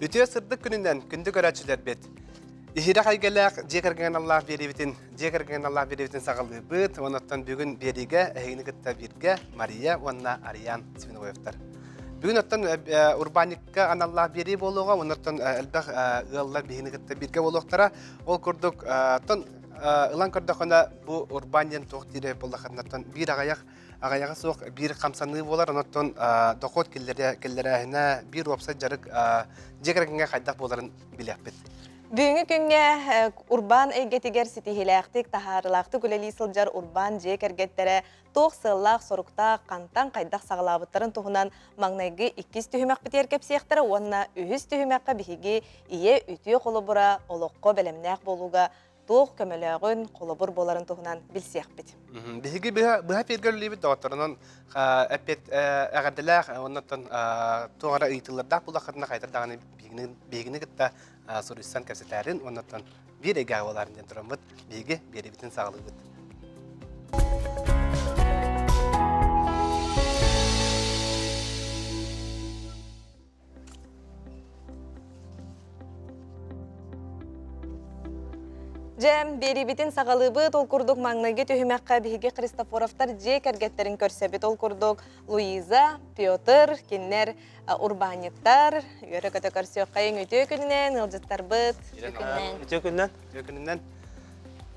Үтүө сырдык күнүнэн күндү көрөөччүлэрбит! Иһирэх эйгэлээх дьиэ кэргэн аналлаах биэриибитин дьиэ кэргэн аналлаах биэриибитин саҕалыыбыт. Онон бүгүн биэриигэ эһигини кытта бииргэ Мария уонна Ариан Свиновоевтар. Бүгүн оттон урбаанньыкка аналлаах биэрии буолуоҕа, онон элбэх ыаллар биһигини кытта бииргэ буолуохтара. Ол курдук, оттон ылан көрдөххүнэ, бу урбаан диэн туох диир буоллаххына, биир аҕыйах аҕыйаҕа суох биир хамсаныы буолар, онон дохуот киллэрээһинэ биир уопсай дьарык дьиэ кэргэҥҥэ хайдах буоларын билиэхпит. Бүгүҥҥү күҥҥэ урбаан эйгэтигэр ситиһиилээхтик, таһаарыылаахтык үлэлии сылдьар урбаан дьиэ кэргэттэрэ туох сыаллаах-соруктаах, хантан хайдах саҕалаабыттарын туһунан маҥнайгы иккис түһүмэхпитигэр кэпсиэхтэрэ уонна үһүс түһүмэххэ биһиги ийэ үтүө холобура олоххо бэлэмнээх буолууга туох көмөлөөҕүн, холобур буоларын туһунан билсиэхпит. Биһиги быһа эфиргэ үлэлиибит доҕотторунан эппиэт эҕэрдэлээх оннуттан туох эрэ ыйытыылардаах буллаххытына хайдах даҕаны биһигини кытта суруйсан кэпсэтээрин оннуттан биир эйгэҕэ буоларын диэн тураммыт биһиги биэриибитин саҕалыыбыт. Дьэ, биэриибитин саҕалыыбыт. Ол курдук маҥнайгы түһүмэххэ биһиги Христофоровтар дьиэ кэргэттэрин көрсөбүт. Ол курдук Луиза, Петр, кинилэр урбаанньыттар. Үөрэ-көтө көрсүөххэйиҥ үтүө күнүнэн, ыалдьыттарбыт. Үтүө күнүнэн. Үтүө күнүнэн. Үтүө күнүнэн.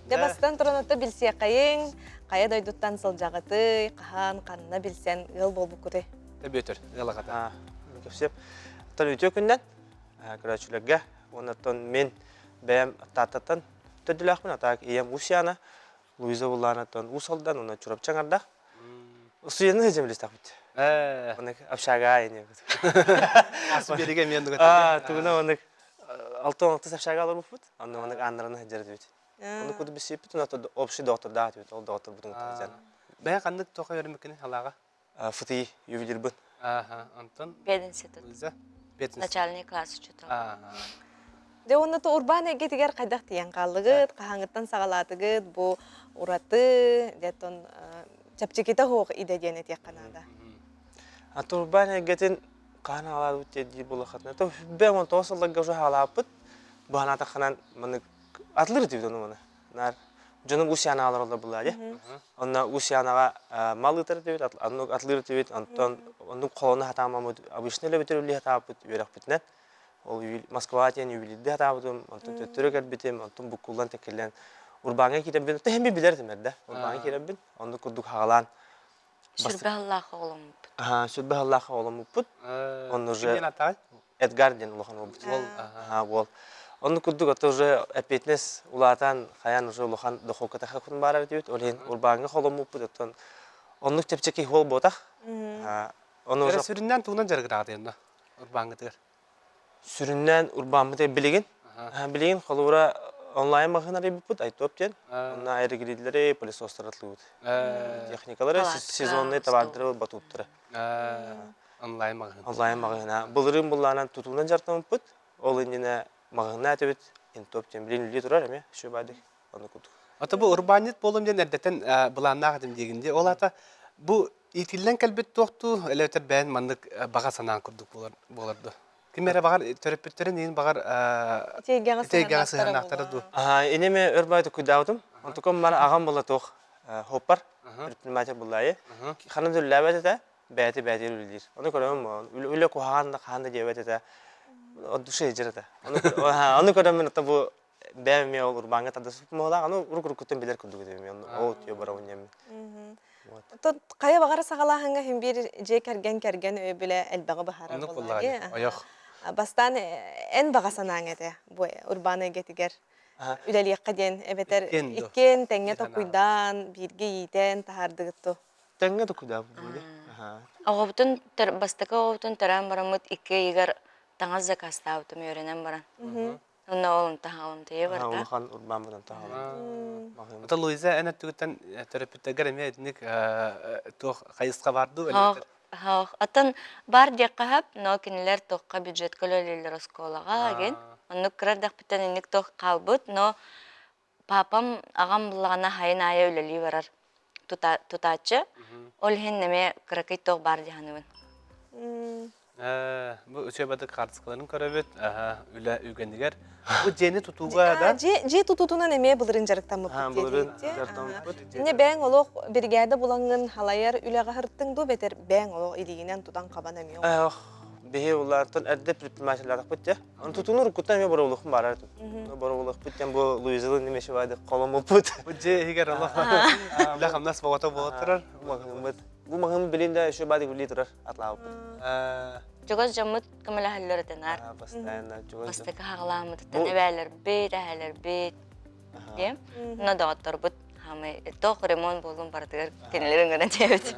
Дьэ, бастан туран отто билсиэххэйиҥ. Хайа дойдуттан сылдьаҕытый, хаһан, ханна билсэн ыал буолбуккутуй? Бүөтүр, ыал аҕата. Сөп. Оттон үтүө күннэн көрөөччүлэргэ уонна оттон мин бэйэм Тааттаттан төрдүлээхпин, атаак ийэм Усяна, Луиза Улаанаттан Уус Алдан уонна Чурапчы аҥардах. Устудьуоннуу сылдьан билистэхпит. Оннук общага ини. Асу береге мен Тугуна оннук 6-16 общага олорбуппут. Онно оннук ааннарына сылдьар этибит. Оннук курдук билсиппит, онно общий доҕоттордаах этибит, ол доҕотторбутун кытта сылдьан. Бэйэ ханнык тоха өрүмүккүнүй халааҕа? ФТИ ювелирбын. Ага, Антон. Пединститут. Луиза. Пединститут. Начальный класс учитель. Ага. Дьэ уонна то урбаан эйгэтигэр хайдах тиийэн хааллыгыт, хаһааҥҥыттан саҕалаатыгыт, бу ураты, дьэ чэпчэкитэ суох идэ диэн этиэххэ наада. А то урбаан эйгэтин хаһан хаалаабыт диэн диир буоллаххытына, то 19 сылларга уже хаалааппыт, бу санаатаххынан маннык атылыр этибит ону маны. Наар дьонум Усянаҕа олороллор буллаа дии. Онно Усянаҕа мал ыытар этибит, оннук атлыыр этибит, онтон оннук холону хатаамаммыт обычно үлэбитин үлэлии хатаабыт үөрэхпитинэн. Ол Москваҕа тиийэн юбилейдыы хатаабытым, онтон төттөрү кэлбитим, онтон буккуллан тэккиллэн урбааҥҥа киирэрбин, оттон һин билэр этим эрдэ. Урбааҥҥа киирэрбин, оннук курдук хаҕалаан Сүрбэ сыллаах оҕоломмуппут. Сүрбэ сыллаах оҕоломмуппут. Онно уже Эдгар диэн улахан уолбут. Уол. Уол. Оннук курдук это уже эппиэтинэс улаатан хайаан уже улахан дохуокка тахыахпын баарар этибит. Ол иһин урбааҥҥа холоммуппут оттон оннук чэпчэки уол буотах. Ону уже сүрүннээн тугунан дьарыгыраҕыт онно урбааҥҥытыгар? Сүрүннээн урбааммыт билигин. Билигин холобура онлайн маҕаһыын арыйбыппыт Айтоп диэн. Онно аэрогриллэри, пылесостары атлыыбыт. Техникалары, сезонный товардары, батуттары. Онлайн маҕаһыын. Онлайн маҕаһыына. Былырыын былаанан тутуунан дьарыктаммыппыт. Ол иннинэ маҕаһыынна этибит. Интоп диэн билин үлэлии турар эмиэ. Сүбаадык. Ону курдук. Ата бу урбаанньыт буолум диэн эрдэтэн былааннаах этим диигин дии. Ол аата бу иитиллэн кэлбит туохтуу элэбэтэр бэйэн маннык баҕа санаан курдук буолар буолар дуо? Ким эрэ баҕар төрөппүттэрин иин баҕар ити эйгэҕэ сыһыаннаахтара дуу? Инеме өр баай тукуйдаабытым. Онтукам мана аҕам була туох хоппар предприниматель буллаайы. Ханна да үлэлээбэт этэ, бэйэтэ бэйэтигэр үлэлиир. Ону көрөмүн үлэ куһаҕан да хаһан да диэбэт этэ. От души сылдьар этэ. Ону көрөммүн ата бу бэйэм эмиэ ол урбааҥҥа тардыспыт моһолоох, аны урук-уруккуттан билэр курдук этим эмиэ. Ол үтүө барабын диэммин. Оттон хайа баҕара саҕалааһыҥҥа иһин биир дьиэ кэргэн кэргэн өйөбүлэ элбэҕи быһаарар Оннук буоллаҕа буоллаҕа дии. дии. Ойох. Бастаан эн баҕа санааҥ этэ бу урбаан эйгэтигэр үлэлиэххэ диэн эбэтэр Иккиэн дуо? иккиэн тэҥҥэ Биир санааҕа. токуйдаан, бииргэ иитэн таһаардыгыт дуо? Тэҥҥэ токуйдаабыт буолуо. Оҕобутун бастакы оҕобутун төрөөн бараммыт икки ыйыгар таҥас заказтаабытым үөрэнэн баран. Онно ол таһаалым тиийэ барда. Улахан урбааммытын таһаалым. Ата Луиза эн өттүгүттэн төрөппүттэргэр эмиэ итинник туох хайысха бар дуу? Хоох. Атын бар диэххэ сөп, но кинилэр туохха бюджетка үлэлииллэр оскуолаҕа агин. Оннук кыра эрдэхпиттэн инник туох хаалбыт, но папам аҕам буллаҕына хайын аайы үлэлии барар тутааччы. Ол иһин эмиэ кыракый туох баар дии саныыбын. Бу үчүгэй хаартыскаларын көрөбүт. Үлэ үгэнигэр. Бу дьиэни тутууга да? Дьиэ тутуутунан эмиэ былырын дьарыктаммыппыт. Былырын дьарыктаммыппыт. Инне бэйэҥ олох биригээдэ булаҥҥын халайар үлэҕэ сырыттыҥ дуу, бэтэр бэйэҥ олох илиигинэн тутан хабан эмиэ. Эх, биһи улаартан эрдэ предпринимателлаахпыт дьэ. Аны тутууну уруккуттан эмиэ боробулуохпун баарар этим. Боробулуохпут диэн бу Луизалын немесе баады холоммуппут. Бу дьиэ иһигэр олох үлэ хамнас боҕото буола турар. Маһыммыт. Бу маһым билин да еще баады билии турар атлаабыппыт. Чугас дьоммут көмөлөһөллөр этенар. Постоянно чугас. Бастакы хаҕалааммытыттан эбээлэрбит, эһээлэрбит диэн. Но доҕотторбут хамай тоох ремонт буолун барытыгар кинилэр ыҥыран диэбит.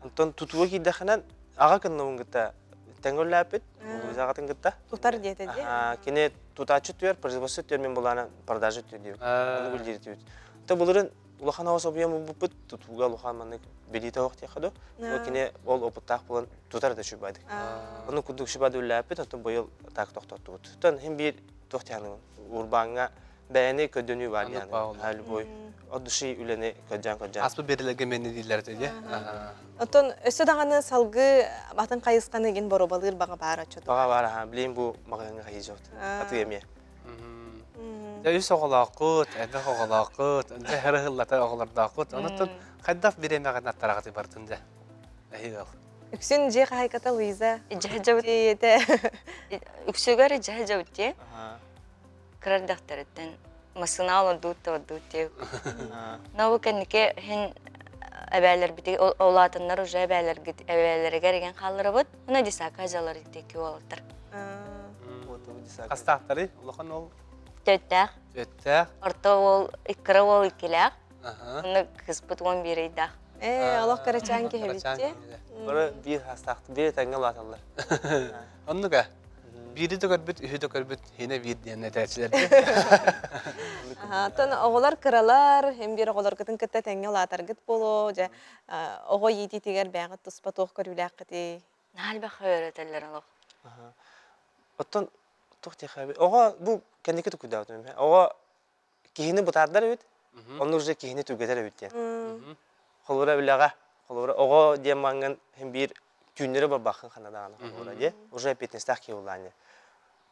Онтон тутууга киирдэххинэн аҕа кыннабын кытта тэҥ үллээппит, Луиза аҕатын кытта. Тутар диэтэ дии. Кини тутааччы түөр, производство түөр, мин булаана продажа түөр диэбит. Ону билдиир этибит. То былырын улахан оҕо собуйан булбуппут, тутууга улахан маннык билиитэ оһох диэххэ дуу. Кини ол опыттаах буолан тутар да үчүгэйдик. Ону курдук үчүгэйдик үллээппит, оттон быйыл так тохтоттубут. Тон хин биир туох диэххэ урбааҥҥа бэйэни көрдөнүү бар диэн. Любой от души үлэни көрдөөн көрдөөн. Аспыт биэрэлэргэ мэнни дииллэр этэ дии. Оттон өссө даҕаны салгыы атын хайысханы игин боруобалыыр баҕа баар оччото. Баҕа баар аха, билин бу маҕаһыыҥҥа хайыжабыт. Атыы эмиэ. Дьэ үс оҕолооххут, элбэх оҕолооххут, дьэ хырыһыллата оҕолордооххут. Онуттан хайдах бириэмэҕин аттараҕытый бартын дьэ? Эһиил. Үксүн дьиэ хаһайката Луиза. Дьэ Ийэтэ. Үксүгэр дьэ дьэ кыра эрдэхтэриттэн массыына олордуут да ордуут диэбит. Но бу кэнники иһин эбээлэрбити улаатыннар уже эбээлэргит эбээлэригэр игэн хаалларабыт. Уна десака дьалар диэки уолаттар. Хастаахтарый? Улахан ол? Төттөөх. Төттөөх. Орто уол, кыра уол иккилээх. Онно кыспыт 11 ыйдаах. Ээ, олох кырачаан киһибитти. Бары биир хастаахтар, биир тэҥҥэ улааталлар. Оннуга. Биири да көрбүт, үһү да көрбүт, хинэ биир диэн этээччилэр. Оттон оҕолор кыралар, һин биир оҕолоргутун кытта тэҥҥэ улаатаргыт буолуо, дьэ оҕо иитиитигэр бэйэҕит туспа туох көрүүлээххитий? Наһаа элбэх үөрэтэллэр олох. Оттон туох диэххэ оҕо бу кэнники тукуйдаабытым оҕо киһини бытаардар эбит, онно уже киһини түргэтэр эбит диэн. Холобура үлэҕэ, холобура оҕо диэн маҥҥын һин биир түүннэри барбаххын ханна даҕаны холобура диэ, уже эппиэтинэстээх киһи буоллаҕын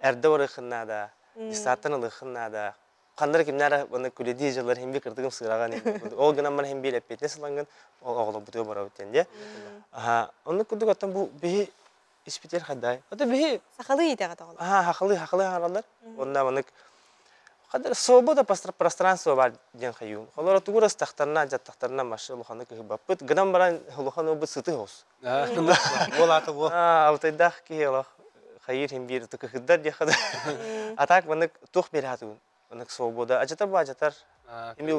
Эрдэ барыаххын наада, десанттан ылыаххын наада. Ханна эрэ кимнээх эрэ аны күлэдии дьыллар һин биир кырдыгым сыыраҕын ол гынан баран һин биир эппиэтинэс ылаҥҥын ол оҕолорбутугар барабыт диэн диэ. Оннук курдук оттон бу биһи испитигэр хайдай. Ото биһи Сахалыы иитэҕит оҕолор. Аха, хахалыы, хахалыы хаалаллар. Онно маннык хадыр свобода пространство бар диэн хайуун. Олор тугу ыстахтарына, дьаттахтарына машы улаханы кыһыбаппыт. Гынан баран улахан уолбут сыты хос. Буол аата буол. Алтайдаах киһи олох хайыр хин биир кыһыддар диэхэ. А так маннык туох биэрэ хатыгын? Маннык свобода. Ажатар бу ажатар. Эми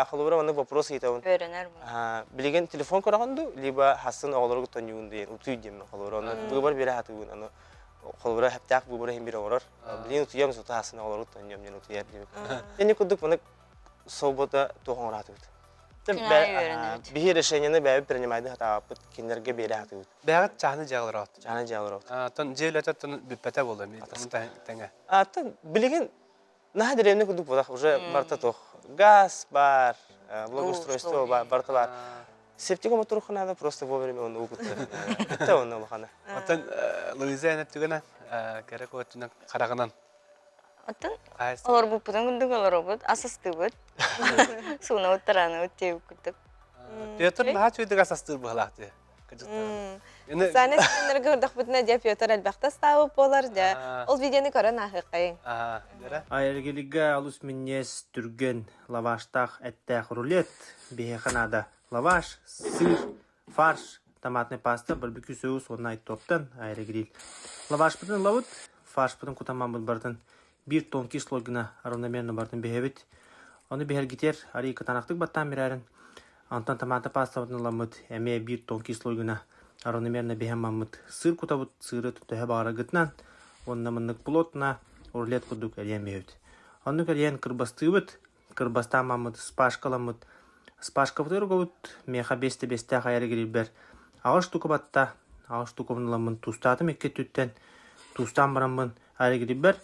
холобура маннык вопрос ыйытабын. Үөрэнэр Билигин телефон көрөҕүн дуу, либо хасын оҕолору тонньугун диэн утуй диэн холобура. Онно быыбар биэрэ хатыгын. Аны холобура хэптээх быыбар иһин биир оҥорор. Билигин утуйам сута хасын оҕолору тонньуом диэн утуйар диэбит. Ини курдук маннык свобода туох оҥоро хатыбыт. Биһи решениены бэйэбит принимайды хатаабаппыт, кинилэргэ биэрэ хатыбыт. Бэйэҕит чааны дьиэ олороот. Чааны дьиэ олороот. Тон дьиэ үлэтэ бүппэтэ буолуо тэҥэ. Аттан билигин Наһаа дэриэбинэ курдук буолах, уже барыта туох. Газ бар, благоустройство бар, барыта бар. Септик омотуруха надо просто вовремя он угутта. Битте онно улахана. Оттон Луиза эн түгэнэ кэрэ көттүнэн хараҕынан. Оттон олорбуппутун курдук олоробут, ас астыыбыт. Суунабыт, тараанабыт диэбит курдук. Петр наһаа чуйдук ас астыыр быһалаах дии. Социальнай ситимнэргэ көрдөхпүтүнэ дьэ Петр элбэхтэ астаабыт буолар дьэ ол видеоны көрөн ааһыаххайыҥ. Айаргилига алус минньиэс түргэн лаваштаах эттээх рулет биһиэхэ наада лаваш, сыр, фарш, томатный паста, барбекю соус уонна айттуоптан аэрогриль. Лавашпытын ылабыт, фаршпытын кутаммаммыт барытын биир тонкий слой гына равномерно барытын биһэбит. Ону биһэргитиэр арыый кытаанахтык баттаан биэрэрин Онтон томата паастабытын ыламмыт, эмиэ биир тонкий слой гына равномерно биһэн маммыт сыыр кутабыт, сыыры төһө баҕараргытынан уонна маннык плотно рулет курдук эрийэн биһэбит. Оннук эрийэн кырбастыыбыт, кырбастаан маммыт спашкаламмыт. Спашкабытыгар угабыт, миэхэ биэстэ биэстээх айары кирийбэр аҕыс штука батта, аҕыс штукабын ыламмын туустаатым икки өттүттэн, туустаан бараммын айары кирийбэр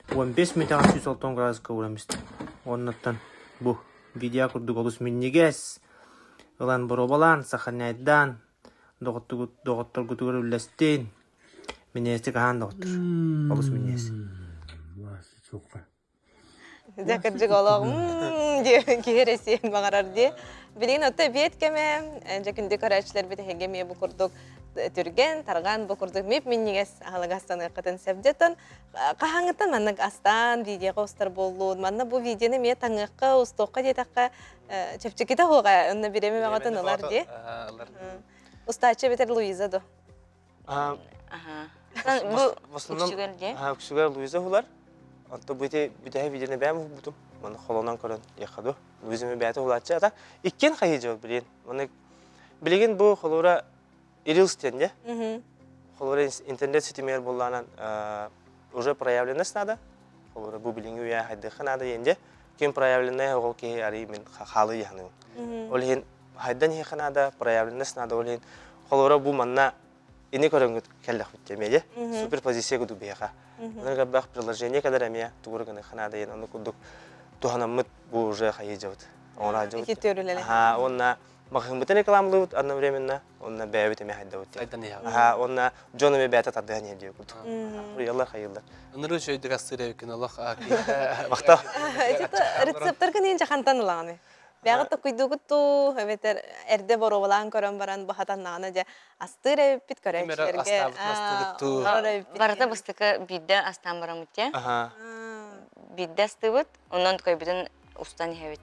15 мүнүүтэҕэ 160 градуска ууран истим. Оннуттан бу видео курдук олус минньигэс, ылан боруобалаан, сохраняйдаан, доҕотторгутугар үллэстин. Минньигэстик аһаан доҕоттор. Олус минньигэс. Дьэ кырдьык олох диэн киһи эрэ сиэн баҕарар дии. Билигин отто эбиэт кэмэ, дьэ күндү көрөөччүлэрбит эһиги эмиэ бу курдук түргэн, тарҕаан бу курдук мип-минньигэс аһылык астаныаххытын сөп. Дьэ хаһааҥҥыттан маннык астаан видеоҕа устар буоллун, манна бу видеоны эмиэ таҥыахха, устуохха диэтэххэ чэпчэкитэ суоҕа, онно бириэмэ бөҕөтүн ылар дии. Устааччы эбэтэр Луиза дуо? Бу үксүгэр дии. Үксүгэр Луиза уһулар. Онто бу ити бүтэһи видеоны бэйэм уһулбутум. Маны холонон көрөн диэххэ ду. Луиза ми бэйэтэ уһулааччы ата. Иккиэн хайыы дьыл билин. Маны билигин бу холуура Reels диэн дьэ. Холуура интернет ситимигэр буоллаанан уже проявленность надо. Холуура бу билиҥҥи үйэ хайдыахха наада диэн дьэ. Ким проявленный оҕол киһи арый мин хаалыы дьаһаныгым. Ол иһин хайдан иһиэххэ наада, проявленность наада ол иһин холобура бу манна ини көрөҥҥүт кэллэхпит эмиэ дьэ суперпозиция курдук биһиэхэ. Онон элбэх приложение кэлэр эмиэ тугура гыныахха наада диэн ону курдук туһанаммыт бу уже хайыы дьабыт. Оҥоро Ити төрүлэлэ. Аха, уонна маҕаһыыммытын рекламалыыбыт одновременно, уонна бэйэбит эмиэ хайдабыт. Хайдан иһэҕит. Аха, уонна дьон эмиэ бэйэтэ тардыһан иһэр диye курдук. Руйаллар хайыыллар. Ынырыы үчүгэйдик астыыр эбиккин олох Махтал. Рецепторгын иин хантан ылаҕыный? Бэҕэ токуйдугут дуу, эбэтэр эрдэ боруобалаан көрөн баран баһатаннаҕына дьэ астыыр эбиппит көрөөччүлэргэ Барыта бастакы биирдэ астаан бараммыт дьэ. Биирдэ астыыбыт, онон көйбүтүн устан иһэбит.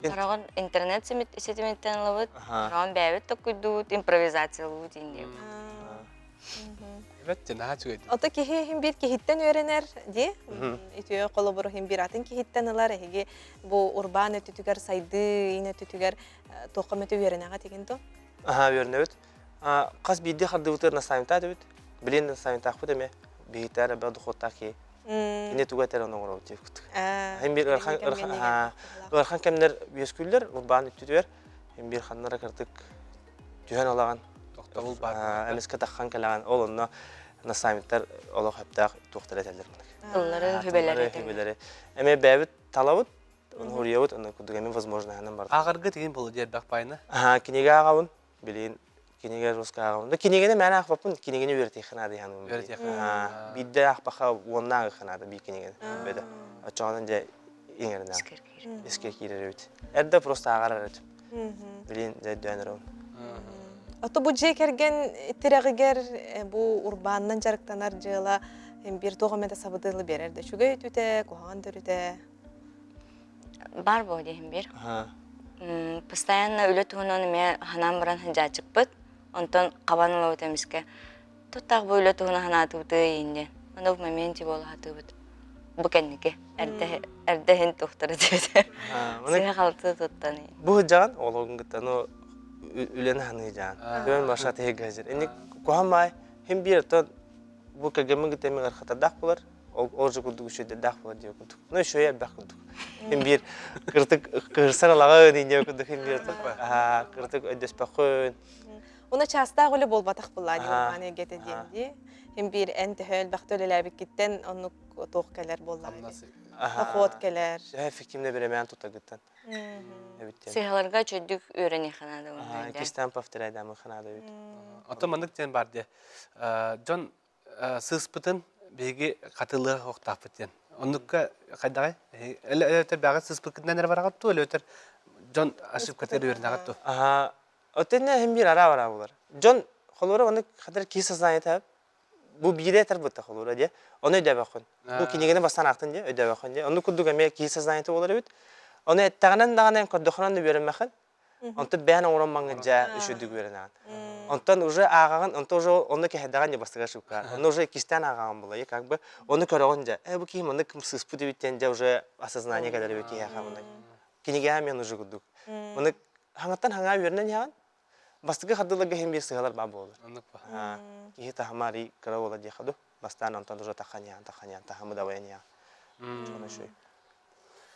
Сороҕор интернет ситимиттэн ылабыт, сороҕун бэйэбит токуйдуубут, импровизациялыыбыт диэн Эбэт наһаа үчүгэй. Ото киһи иһин биир киһиттэн үөрэнэр дии. Үтүө холобуру иһин биир атын киһиттэн ылар. Эһиги бу урбаан өттүтүгэр сайдыы иин өттүтүгэр туохха эмэтэ үөрэнэҕит игин то? Аха үөрэнэбит. Хас биирдии хардыбытыгар наставниктаах этибит. Билин наставниктаахпыт эмиэ. Биһиктээр элбэх дохуоттаах киһи. Кини тугу этэр ону оҥоробут диэбит курдук. Иһин биир ыарахан ыарахан кэмнэр үөскүүллэр урбаан өттүтүгэр. Иһин биир ханнара кырдык түһэн ылаҕын. Тохтобул баар. Эмискэ таххан кэлэҕин. Ол онно наставниктар олох сөптөөх туохтары этэллэр мынык. Тыллары, хүбэлэри. Хүбэлэри. Эмиэ бэйэбит талабыт, уруйабыт, онно курдук эмиэ возможноһынан барда. Ааҕарга тигин болу диэрбэх пайна. Аха, кинигэ ааҕабын. Билигин кинигэ русска ааҕабын. Да кинигэни мээнэ аахпаппын, кинигэни үөрэтиэххэ наада диһаным. Үөрэтиэххэ. Биирдэ аахпаха уонна ааҕыахха наада биир кинигэни. Бэдэ. Оччоҕунан дьэ иҥэринэ. Искэ киирэр эбит. Эрдэ просто ааҕар этим. Билин дьэ өйдөөн эрэбин. Ото бу дьиэ кэргэн тирэҕигэр бу урбаанынан дьарыктанар дьыала биир туох эмэтэ сабыдыалы биэрэр да үчүгэй өтүтэ, куһаҕан да өрүтэ. Бар буо диэһин биир. Постоянно үлэ туһунан эмиэ ханаан баран сылдьааччыкпыт. Онтон хабан ылабыт эмискэ. Туттаах бу үлэ туһунан санаатыбытый диэн. Ону в моменте буола сатыыбыт. Бу кэнники эрдэ эрдэ иһин туохтара диэбитэ. Сыһа-халты туттан. Бу сылдьаҕын оҕолоргун кытта ну үлэни ханыыдьаан. Күөн баша тиһигэ сылдьар. Инник куһаҕан маай хим биир оттон бу кэргэммин кытта эмиэ ыарахаттардаах буолар. Ол же курдук үчүгэйдэрдээх буолар диye курдук. Ну үчүгэй элбэх курдук. Хим биир кыртык кыырсар алаҕын инньэ курдук хим биир кыртык өйдөспөххүн. Уна чаастаах үлэ буолбатах буллаа дии урбаан эйгэтэ диэн дии. Хим биир эн төһө элбэхтэ үлэлээбиккиттэн оннук туох кэлэр буоллаҕа дии. Дохуот кэлэр. Төһө эффективно биремээн тутагыттан. Эбиттен. Сыһаларга чөйдүк үөрэниэххэ наада уонна Иккистээн повторяйдаамыхха наада эбит. Оттон маннык диэн бар дии. Дьон сыыспытын биһиги хатылыах охтаахпыт диэн. Оннукка хайдаҕай? Өлөтөр бэҕэ сыыспыккытынан эрэ бараҕыт дуу, өлөтөр дьон ошибкатыгар үөрэнэҕит дуу? Аха, Отенне иһин биир араа-бараа булар. Дьон холура ону хатар киһи сознание бу биирэ этэр бытта холура диэ. Ону өйдөөбөххүн. Бу кинигэни бастаан аахтын диэ, өйдөөбөххүн диэ. Ону курдук эмиэ киһи сознаниета буолар эбит. Ону эттэҕинэн даҕаны көрдөххүнэн да үөрэммэххин. Онтон бэйэн оҥорон маҥҥыдьа үчүгдүк үөрэнэҕин. Онтон уже ааҕаҕын, онтон уже онно кэһэдэҕин дьэ бастакы ошибка. Онно уже иккистээн ааҕаҕын була, как бы ону көрөҕүн дьэ, э бу киһи маннык сыыспыт эбит диэн дьэ уже осознание кэлэр эбит киһиэхэ маннык. Кинигэҕэ эмиэ уже курдук. Маннык хаҥаттан хаҥаа үөрэнэн иһэҕин. Бастакы хардыыларга иһин биир сыһалар баар буолар. Оннук ба. Киһи таһыма арый кыра буолар диэхэ ду. Бастаан онтон уже таххан иһэҕин, таххан иһэҕин, таһымы дабайан иһэҕин. Ону үчүгэй.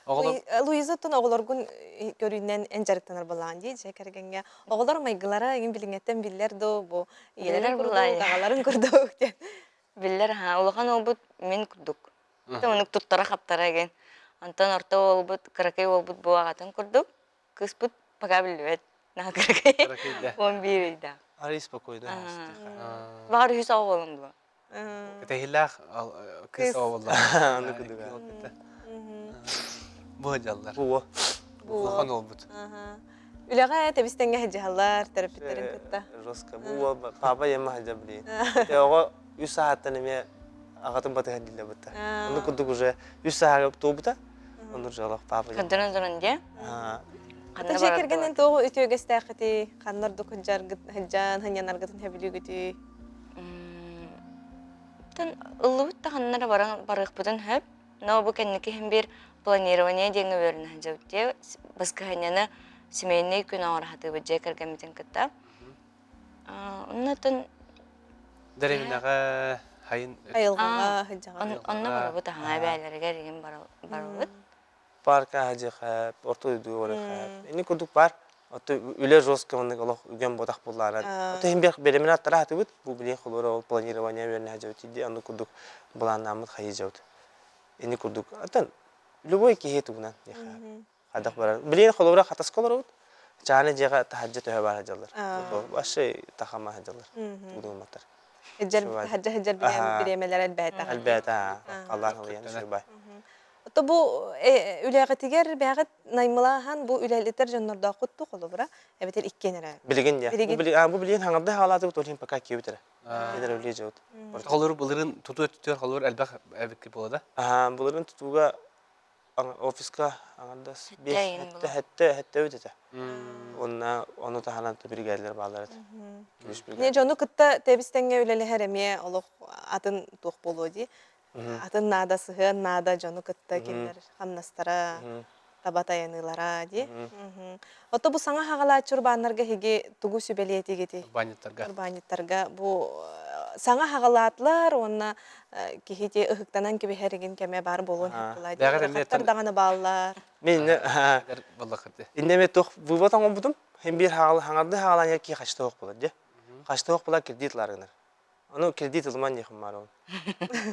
Оҕолор Луиза оттон оҕолоргун көрүүнэн эн дьарыктанар буоллаҕын дии дьиэ кэргэҥҥэ. Оҕолор майгылара эҥин билиҥҥэттэн биллэр дуу, бу ийэлэрин Биллэр курдук, буоллаҕа. аҕаларын курдук диэн. Биллэр аһаа. Улахан уолбут мин курдук. Оннук туттара-хаптара игин. Онтон орто уолбут, кыракый уолбут бу аҕатын курдук. Кыыспыт пока биллибэт. Наһаа кыракый. Кыракый да. 11 ыйдаах. Арый спокойно. Баҕар үһүс оҕо буолан буолуо. Кэтэһиилээх кыыс оҕо буолла. Аны кудуга. Бу дьаллар. Бу. Улахан уолбут. Үлэҕэ тэбис-тэҥҥэ сылдьыһаллар төрөппүттэрин кытта. Жестко. Бу уол папа ема сылдьа блин. Оҕо үс сааттан эмиэ аҕатын батыһан диллэ бытта. Ону курдук уже үс сааһыгар туолбута. Оннур жолох папа. Көрдөрөн туран дии. Ата дьиэ кэргэнин туоҕу үтүөгэстээххитий? Ханна ордук сылдьаргыт сылдьан сынньанаргытын сөбүлүүгүтүй? Тан ыллыбыт да ханна эрэ баран барыахпытын сөп. Но бу кэнники иһин биир планирование диэҥҥэ үөрэнэ сылдьабыт дии. Баскыһанньаны семейный күн оҥоро сатыыбыт дьиэ кэргэммитин кытта. Оннотон Дэриэбинэҕэ хайын Айылҕаҕа сылдьаҕа. Онно барабыт аһаҥа эбээлэригэр игин барабыт. Парка дьиэхэ, орто дойдуга барыахха. Ини курдук бар. Ото үлэ жестко оннук олох үгэн ботах буллааран. Ото иһин биэх бэлэмин аттара хатыбыт. Бу билин холура ол планирование үөрэнэ дьабыт иди оннук курдук былааннааммыт хайы дьабыт. Ини курдук. Атын любой киһи тугунан диэхэ. Хайдах барар. Билин холура хатаска олоробут. Чааны дьиэҕэ таһырдьа төһө баар дьаллар. Вообще тахама дьаллар. Тугунумматтар. Таһырдьа сылдьар бириэмэлэр элбээтэ. Элбээтэ. Аллах ылыйан сүрбай. Ото бу үлэҕитигэр бэҕит наймылааһан бу үлэлитэр дьоннордооххут ту холобура эбэтэр иккиэн эрэ. Билигин дьэ. Бу билигин хаҥарда хаалаатыбыт ол иһин пока киэбит эрэ. Кинилэр үлэ дьабыт. Холобур былырын тутуу өттүгэр холобур элбэх эбикки буола да? Аа былырын тутууга офиска аҥардас биэс хэттэ хэттэ хэттэ этэ. Онна ону таһынан биригээдэлэр бааллар этэ. Не дьону кытта тэбис-тэҥҥэ үлэлэһэр эмиэ олох атын туох буолуо дии. Атын наада, сыһыан наада дьону кытта кинилэр хамнастара, таба тайаныылара дии. Ото бу саҥа хаҕалааччы урбааннарга эһиги тугу сүбэлиэтигитий? Урбаанньыттарга. Урбаанньыттарга бу саҥа хаҕалаатылар уонна киһи ти ыһыктанан кэбиһэригин кэмэ баар буолуон сөп буолаа даҕаны бааллар. Мен инне инне туох вывод оҥорбутум. Хем биир хаҥарды хаалаан ки хачта буолар дии. Хачта буолар кредит ылар Ону кредит ылыман диэхим баар ол.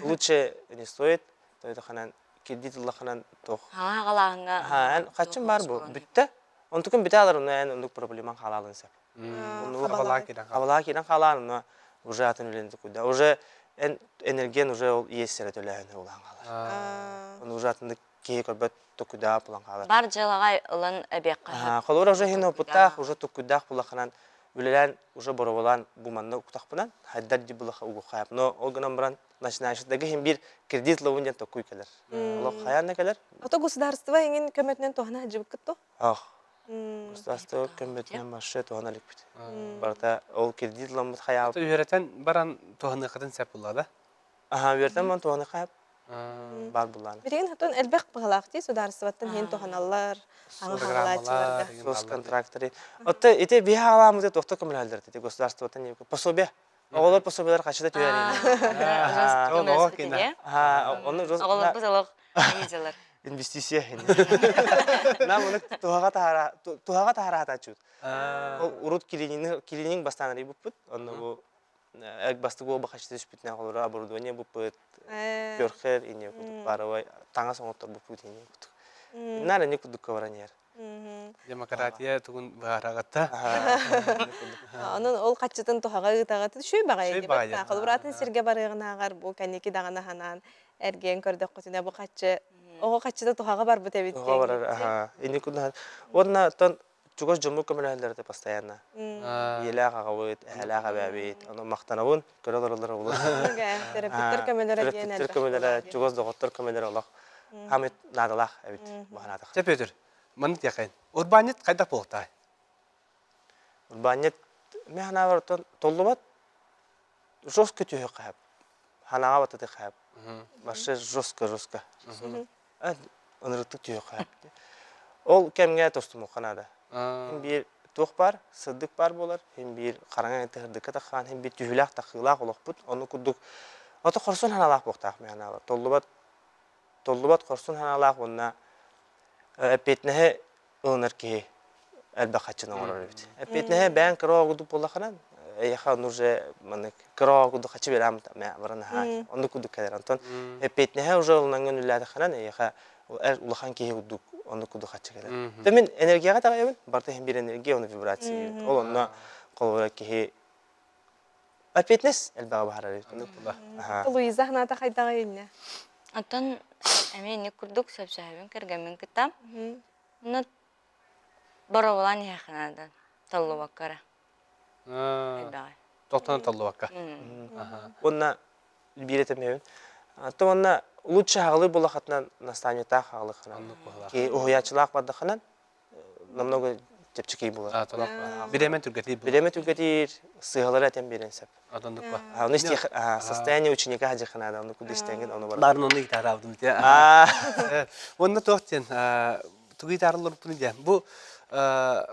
Лучше не стоит, то ханан кредит ыллаханан туох. Хаҥа Ха, эн хаччым бар бу бүттэ. Онтукун бүтэ алар онно эн оннук проблемаң хаалаалын сөп. Оннук хабалаа киирэн Хабалаа киирэн хаалаан онно уже атын үлэни тукуйда. Уже эн энергиян уже ол иэс эрэ төлөөһүн улахан хаалар. Ону уже атыннык киһи көрбөт тукуйдаах булан хаалар. Бар дьыалаҕа ылан эбиэххэ сөп. Холобура уже иһин опыттаах, уже тукуйдаах булаханан үлэлээн уже бороболаан бу манна уктахпынан хайдар ди булаха угухаап. Но ол гынан баран начинающийдага иһин биир кредит ловун диэн токуй кэлэр. Олох хайаан да кэлэр. Ото государство иҥин көмөтүнэн туһана сылдьыбыккыт то? Ах. Государство көмөтүнэн марше туһана иликпит. Барыта ол кредит ламмыт хайаабыт. Үөрэтэн баран туһаныаххытын сөп буолла да? Аха, үөрэтэн баран туһаны хайап баар буллааны. Билигин хотон элбэх быһалаах дии судаарыстыбаттан иһин туһаналлар, аҥы хаалааччыларга. Соцконтракторы. Отто ити биһи хаалаамыты туохта көмөлөһөллөр ити государствоттан пособие. Оҕолор пособиелар хачыта түһэр. Ону Оҕолорбут олох виделар. Инвестиция. Нам оны туһаға таһара туһаға таһараатааччыбыт. Ол урут клининг клининг бастаан арыйбыппыт. Онно бу бастык уоба хачыта түспүтүнэн холоро оборудование буппут, көрхер ине кудук паровой таҥас оҥотторбуппут ине кудук. Наар ине кудукка баран иһэр. Демократия тугун быһаараҕатта. Онон ол хаччытын туһаҕа ыытаҕыт үчүгэй баҕайы диэбит. Холобураатын сиргэ барыаҕынааҕар бу кэнники даҕаны ханаан эргийэн көрдөххүтүнэ бу хаччы оҕо хаччыта туһаҕа барбыт эбит Туһаҕа барар, аха. Инник кудук. Уонна оттон чугас дьоммут көмөлөһөллөр этэ постоянно. Ийэлээх аҕабыт, эһэлээх эбээбит, ону махтанабын, көрө олороллор олус. Төрөппүттэр көмөлөрө диэн Төрөппүттэр көмөлөрө, чугас доҕоттор көмөлөрө олох хамыт наадалаах эбит баһанаатах. Чэ Петр, маны тиэхэйин. Урбаанньыт хайдах буолуохтаай? Урбаанньыт мен ханаабар толлубат жестко түһүөххэ сөп. Ханаҕа батытыахха сөп. Вообще жестко жестко. Ынырыктык түһүөххэ сөп. Ол кэмҥэ тостумуохха наада. Хин биир туох баар, сырдык баар буолар, хин биир хараҥа тыһырдыкка таххаан, хин биир түһүүлээх тахыылаах олохпут. Ону курдук ото хорсун ханаалаах буолуохтаах мен ханаабар. Толлубат толлубат хорсун ханаалаах уонна эппиэтинэһи ылынар киһи элбэх хаччыны оҥорор эбит. Эппиэтинэһэ бэйэҥ кыра оҕо буоллаххына, эйиэхэ ону уже маннык кыра оҕо курдук хаччы биэрэм баран аһаа оннук курдук кэлэр. Онтон эппиэтинэһэ уже ылынаҥҥын үлэлээтэххинэ, эйиэхэ улахан киһи курдук оннук курдук хаччы кэлэр. Тэ мин энергияҕа итэҕэйэбин, барыта иһин биир энергия, ону вибрация. Ол онно холобура киһи Ответственность элбэҕи баһарар эбит. Луиза санаата хайдаҕый иннэ? Оттон эмиэ инник курдук сөпсөһөбүн кэргэммин кытта. Онно боруобалаан иһиэххэ наада толлубакка эрэ. Элбэҕи. Тохтонон толлубакка. Уонна биир этэмэбин. То уонна лучше хаҕылыы буолахатынан наставниктаах хаҕылыххынан. Ки уһуйааччылаах бардаххынан намного чэпчэки буолар. Бириэмэ түргэтиир. Бириэмэ түргэтиир, сыыһалары этэн биэрэн сөп. Ону состояние ученика хадьыханаада, ону куду истэҥин ону бар. Барын ону итаараабытым те. Онно туох диэн тугу итаарылларбыппын диэн. Бу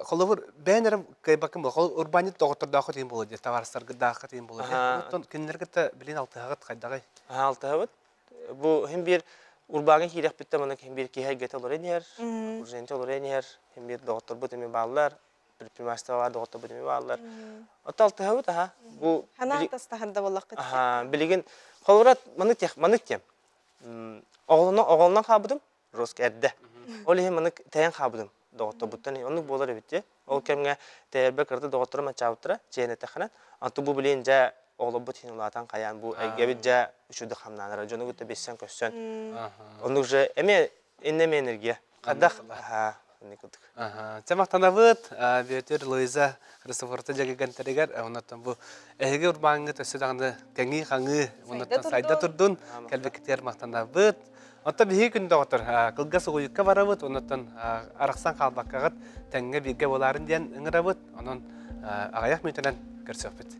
холобур бэйэн эрэ кыайбаккын буол. Холобур урбаанньыт доҕоттордооххо тиийэн буолуо диэ, табаарыстаргытдаахха тиийэн буолуо диэ. Оттон кинилэр кытта билин алтыһаҕыт хайдаҕый? Алтыһабыт. Бу хин биир урбааҥҥа киирэхпиттэн манна хин биир киһи эйгэтэ олорон иһэр, окружение олорон иһэр, хин биир доҕотторбут эмиэ бааллар, предпринимательство доҕотторбут эмиэ бааллар. Оттон алтыһабыт аха. Бу Ханаан тастаһар да буоллаххыт. Аха, билигин холобура маннык тех маннык тем. Оҕолонон оҕолонон хаалбытым жестко эрдэ. Ол иһин маннык тэйэн хаалбытым доҕотторбуттан оннук буолар эбит дии. Ол кэмҥэ тэйэрбэр кырата доҕотторум аччаабыттара, чээн эттэххинэ. Антон бу билигин дьэ оҕолорбут иһин улаатан хайаан бу эйгэбит дьэ үчүгэй хамнаанара дьону кытта билсэн-көрсөн. Оннук же эмиэ иннэ эмиэ энергия. Хайдах инник курдук. Чэ махтанабыт Бүөтүр Луиза Христофорта дьэгигэнтэригэр оннуттан бу эһиги урбааҥҥыт өссө даҕаны кэҥии-хаҥыы оннуттан сайда турдун кэлбиккитигэр махтанабыт. Оттон биһиги күн доҕоттор кылгас угуйукка барабыт, оннуттан арахсан хаалбаккаҕыт тэҥҥэ бииргэ буоларын диэн ыҥырабыт. Онон аҕыйах мүнүүтэнэн көрсүөхпүт.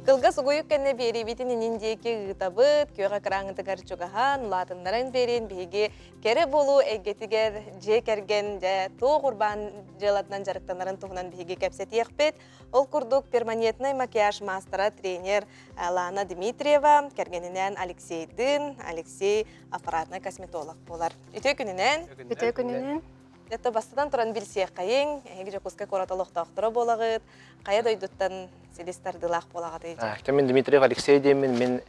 Кылгас угуйук кэннэ биэриибитин инин диэки ыытабыт, күөх экраҥҥытыгар чугаһаан, улаатыннаран биэриин биһиги кэрэ буолуу эйгэтигэр дьиэ кэргэн дьэ туох урбаан дьыалатынан дьарыктанарын туһунан биһиги кэпсэтиэхпит. Ол курдук перманентный макияж маастара тренер Лана Дмитриева кэргэнинээн Алексейдыын, Алексей аппаратный косметолог буолар. Үтүө күнүнэн! Үтүө күнүнэн! Это бастатан туран билсиэххэйиҥ, эһиги Дьокуускай куорат олохтоохторо буолаҕыт, хайа дойдуттан силис тардыылаах буолаҕытый? Мин Дмитриев Алексей диэммин, мин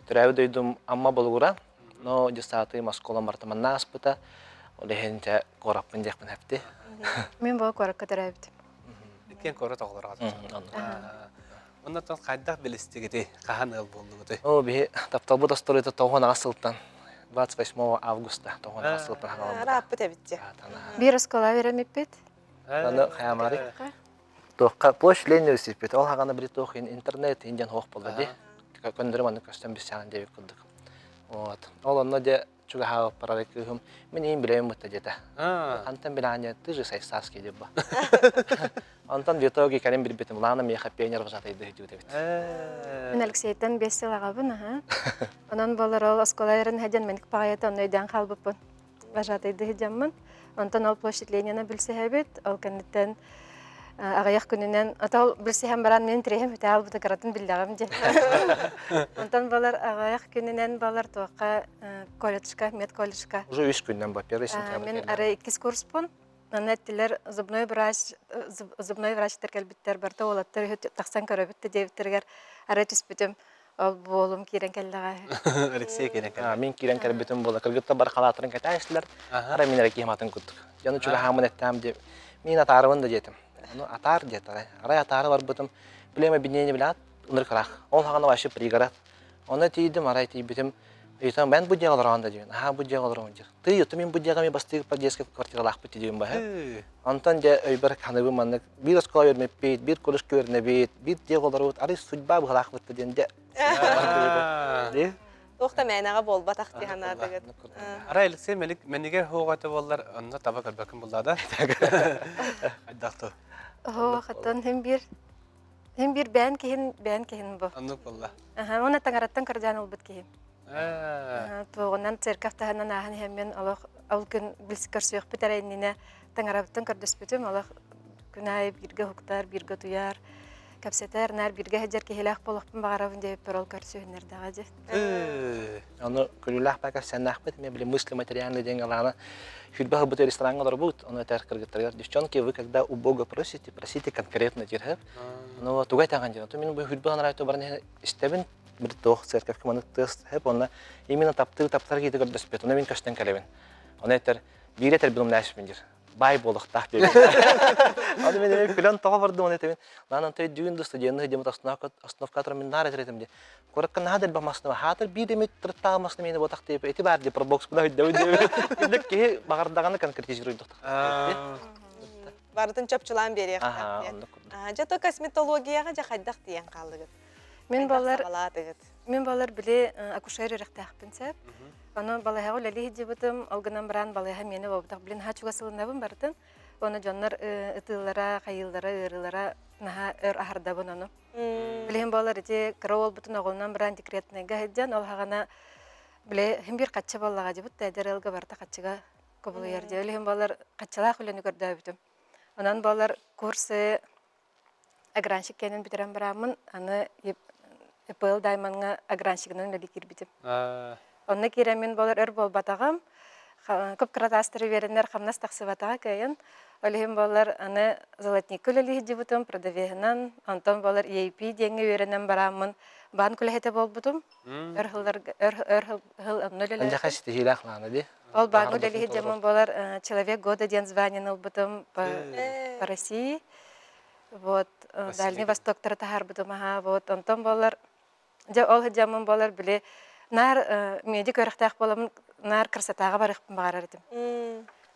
төрөөбүт дойдум Амма Болугура, но десятый оскуолам барытыманна ааспыта, ол иһин дьэ куораппын диэхпин хэпти. Мин бу куоракка төрөөбүтүм. Иккиэн куорат оҕолоро Оннотон хайдах билистигити, хаһан ыал буоллугутуй? О, биһи тапталбыт остуоруйата 98 сылтан 28 августа 98 сылтан хаҥаламмыта. Ырааппыт эбит Биир оскуола үөрэммиппит. Аны хаямары туохха площадь Ленина сиппит. Ол хаҕана били туох интернет индиан хоох болла ди. Көндөрүм маннык көстөн билсэҕин диэбит курдук. Вот. Ол онно дьэ чугаһаабыппар арай кыыһым мин иин билэбин бытта диэтэ. Хантан билэҕин ты же сайсааский диэб ба. Онтон в итоге кэлин билбитим Лана миэхэ пионер вожатайды диэбит эбит. Мин Алексейтан 5 сыл аҕабын, аха. Онон болар ол оскуола эрин хадьан меник паҕайата онно өйдөөн хаалбыппын. Вожатайды хидьаммын. Онтон ол площадь Ленина билсэһэбит. Ол кэнниттэн аҕыйах күнүнэн ото билсиһэн баран мин тирэһим үтэ албыта кыратын биллэҕим диэн. Онтон балар аҕыйах күнүнэн балар туохха колледжка, медколледжка. Уже үс күннэн ба, первый сентябрь. Мин арай иккис курспун. Манна эттилэр зубной врач зубной врачтар кэлбиттэр барыта уолаттар үһү тахсан көрөбүт да диэбиттэригэр арай түспүтүм ол буолум киирэн кэллэҕэ. Алексей киирэн кэллэ. Мин киирэн кэлбитим буола кыргыттар бары халааттарын кэтээстилэр. Арай мин эрэ киһим атын курдук. Дьону чугаһааммын эттэм диэ. Мин атаарыбын да диэтим. Ону атаар диэтэ арай. Арай атаары барбытым. Племя объединение билэҕит ынырык ыраах. Ол хаҕана вообще пригород. Онно тиийдим, арай тиийбитим. Ыйытам, мен бу дьиэҕэ олороҕун да диэн. Аһаа, бу дьиэҕэ олороҕун диир. Тыый, оттон мин бу дьиэҕэ эмиэ бастыыр подъездка квартиралаахпыт диибин баһы. Онтон дьэ өйбөр ханыбын маннык биир оскуола үөрэммиппит, биир колледжка үөрэнэбит, биир дьиэҕэ олоробут, арай судьба быһалаахпыт да диэн дьэ. Туох да мээнэҕэ буолбатах дии санаатыгыт. Арай Алексей Мэник хуоҕа этэ буоллар, онно таба көрбөккүн булла да. Айдах ту. Оо, хаттан хим биир Мин биир бэйэн киһин, бэйэн киһин бу. Оннук буолла. Аха, уонна таҥараттан көрдөөн ылбыт киһим. Туоҕунан церковь таһынан ааһан иһэммин олох ол күн билс көрсүөхпүт эрэ иннинэ таҥарабыттан көрдөспүтүм олох күн аайы бииргэ уһуктар, бииргэ утуйар, кэпсэтэр, наар бииргэ сылдьар киһилээх буолуохпун баҕарабын диэбиппэр ол көрсүһүннэрдэҕэ дии. Ону күлүүлээх бака сэннээхпит, эмиэ били мысли материальные деньги лаана Хүлбэ хабыт рестораҥҥа олорбут, ону этэр кыргыттарыгар девчонки, вы когда у Бога просите, просите конкретно диир Ну, туга этэҕин диэн. Мин бу хүлбэ ханарайто баран истэбин. Бир туох церковка маннык тыас хэп онно именно таптыыр таптар киһитэ көрдөспөт. Ону мин көстөн кэлэбин. Ону этэр биир этэрбин умнаашпын дир. Бай буолуохтаах диэбит. Ону мен эми күлэн тоҕо бардым ону этебин. Лаан онто өйдүүн да студенны дьэмит остановка остановка туран мин наар этэр этим ди. Куракка наһаа да элбэх массыына хаатыр биир эмит тырыттаах массыына миэнэ буотах диэп эти баар ди пробокспына өйдөбүн диэбит. Күндүк киһи баҕардаҕына конкретизируйдук. Барытын чопчулаан биэриэхтээх диэн. Дьэ то косметологияҕа дьэ хайдах тиийэн хааллыгыт? Мин балар мин балар били акушер үрэхтээхпин сөп. Ону балыһаҕа үлэлии сылдьыбытым, ол гынан баран балыһа миэнэ буолбатах. Блин, наһаа чугас ылынабын барытын. Уонна дьоннор ытыыллара, хайыыллара, ыарыылара наһаа өр аһардабын ону. Билигин буолар ити кыра уолбутун оҕолунан баран декретныйга сылдьан, ол хаҕана били хим бир хаччы буоллаҕа дьибут да эдэр ыалга барыта хаччыга кубулуйар дии. Ол иһин буолар хаччылаах үлэни көрдөөбүтүм. Онон буолар курсы агранщик кэнин бүтэрэн бараммын, аны ИПЛ Даймоҥҥа агранщигынан үлэлии киирбитим. Онно киирэммин буолар өр буолбатаҕым. Кып-кыра таастары үөрэнэр хамнас тахсыбатаҕа кыайан. Ол иһин буолар аны золотникка үлэлии сылдьыбытым, продавеһынан, онтон буолар EAP диэҥҥэ үөрэнэн барааммын баан үлэһитэ буолбутум. Өр сылларга өр өр сыл онно үлэлээбитим. Андьаха ситиһиилээх лаана дии. Ол бааҥҥа үлэлии сылдьаммын буолар «Человек года» диэн званиены ылбытым по, по России. Вот Дальний Востоктары таһаарбытым аһаа вот онтон буолар дьэ ол сылдьаммын буолар били наар медик үөрэхтээх буоламмын наар красотаҕа барыахпын баҕарар этим.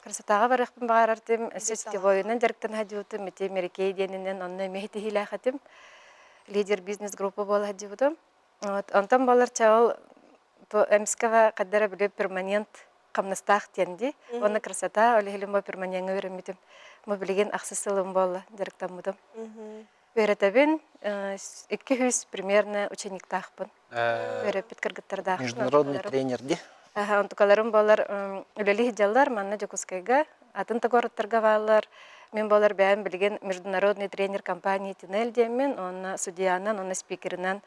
Красотаҕа барыахпын баҕарар этим. Өссө сетевойунан дьарыктана сылдьыбытым. Ити Мерикей диэнинэн онно эмиэ ситиһиилээх этим. Лидер бизнес-группа буола сылдьыбытым. Вот онтон буолар чэ ол Эмскэҕэ хайда эрэ били перманент хамнастаах диэн дии. Уонна красота, ол иһин бу перманеҥҥа үөрэммитим. Бу билигин ахсыс сылым буолла дьарыктаммытым. Үөрэтэбин, 200 примерно учениктаахпын. Үөрэппит кыргыттардаахпын. Международный тренер дии. Аха, онтукаларым буолар үлэлии сылдьаллар манна Дьокуускайга, атын да куораттарга бааллар. Мин буолар бэйэм билигин международный тренер компании Тинель диэммин, уонна судьуйанан, уонна спикеринэн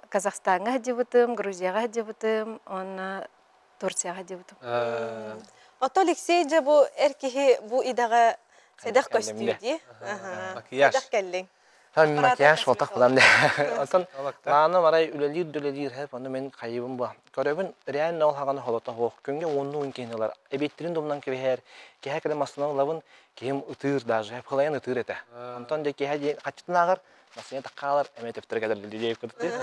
Казахстаҥҥа сылдьыбытым, Грузияҕа сылдьыбытым уонна Турцияҕа сылдьыбытым. Ото Алексей дьэ бу эр киһи бу идэҕэ сэдэх көстүү дии. Макияж. Сэдэх кэллиҥ. Макияж фотох булан Онтон лааным арай үлэлиир да үлэлиир хэп ону мин хайыбын бу. Көрөбүн реально ол хаҕаны холото суох. Күҥҥэ уоннуу күн киһини ылар. Эбиэттэрин думнан кэбиһэр. Киһэ кэлэн массыынан ылабын, киһим ытыыр даже. Хылайан ытыыр этэ. Онтон дьэ киһэ диэн хаччытын ааҕар, Массыына таххаалар эмиэ төптөрө кэлэр диэбит курдук.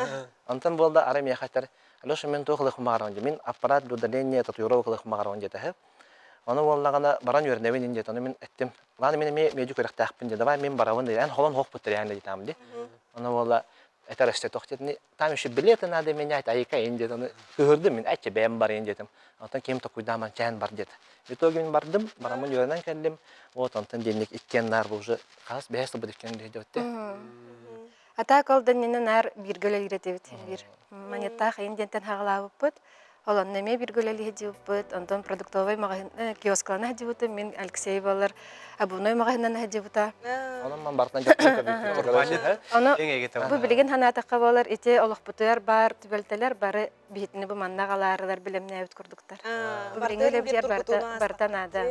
Онтон буолла арай миэхэ этэр, Алеша мин туох ылыахпын баҕарабын дии, мин аппарат для удаления татуировок ылыахпын баҕарабын диэтэһэ. Ону буоллаҕына баран үөрэнэбин ин диэт, ону мин эттим, ладно мин эмиэ медик үөрэхтээхпин дии, давай мин барабын дии, эн холон хоох буттар диэтаам дии. Ону буолла этэр өстө туох диэтини, там еще билеты надо менять, айка ин диэт, ону кыһырдым мин, айча бэйэм барайын диэтим. Онтон ким токуйдааман чээн бар диэт. В итоге мин бардым, бараммын үөрэнэн кэллим. Вот онтон диэнник иккиэн наар уже хас бэһис сылбыт иккиэн диэбитте. А так ол да иннинэ наар бииргэ үлэлиир этибит биир монеттаах иин диэнтэн хаҕалаабыппыт. Ол онно эмиэ бииргэ үлэлии сылдьыбыппыт. Онтон продуктовай маҕаһыын киоскалана сылдьыбытым. Мин Алексей буолар обувной маҕаһыыннан сылдьыбыта. Онон ман бартан дьоккун Ону бу билигин санаатахха буолар ити олохпутугар баар түбэлтэлэр бары биһитини бу манна аҕалаарылар бэлэмнээбит курдуктар. Бу билиҥҥи үлэбитигэр барыта барыта наада.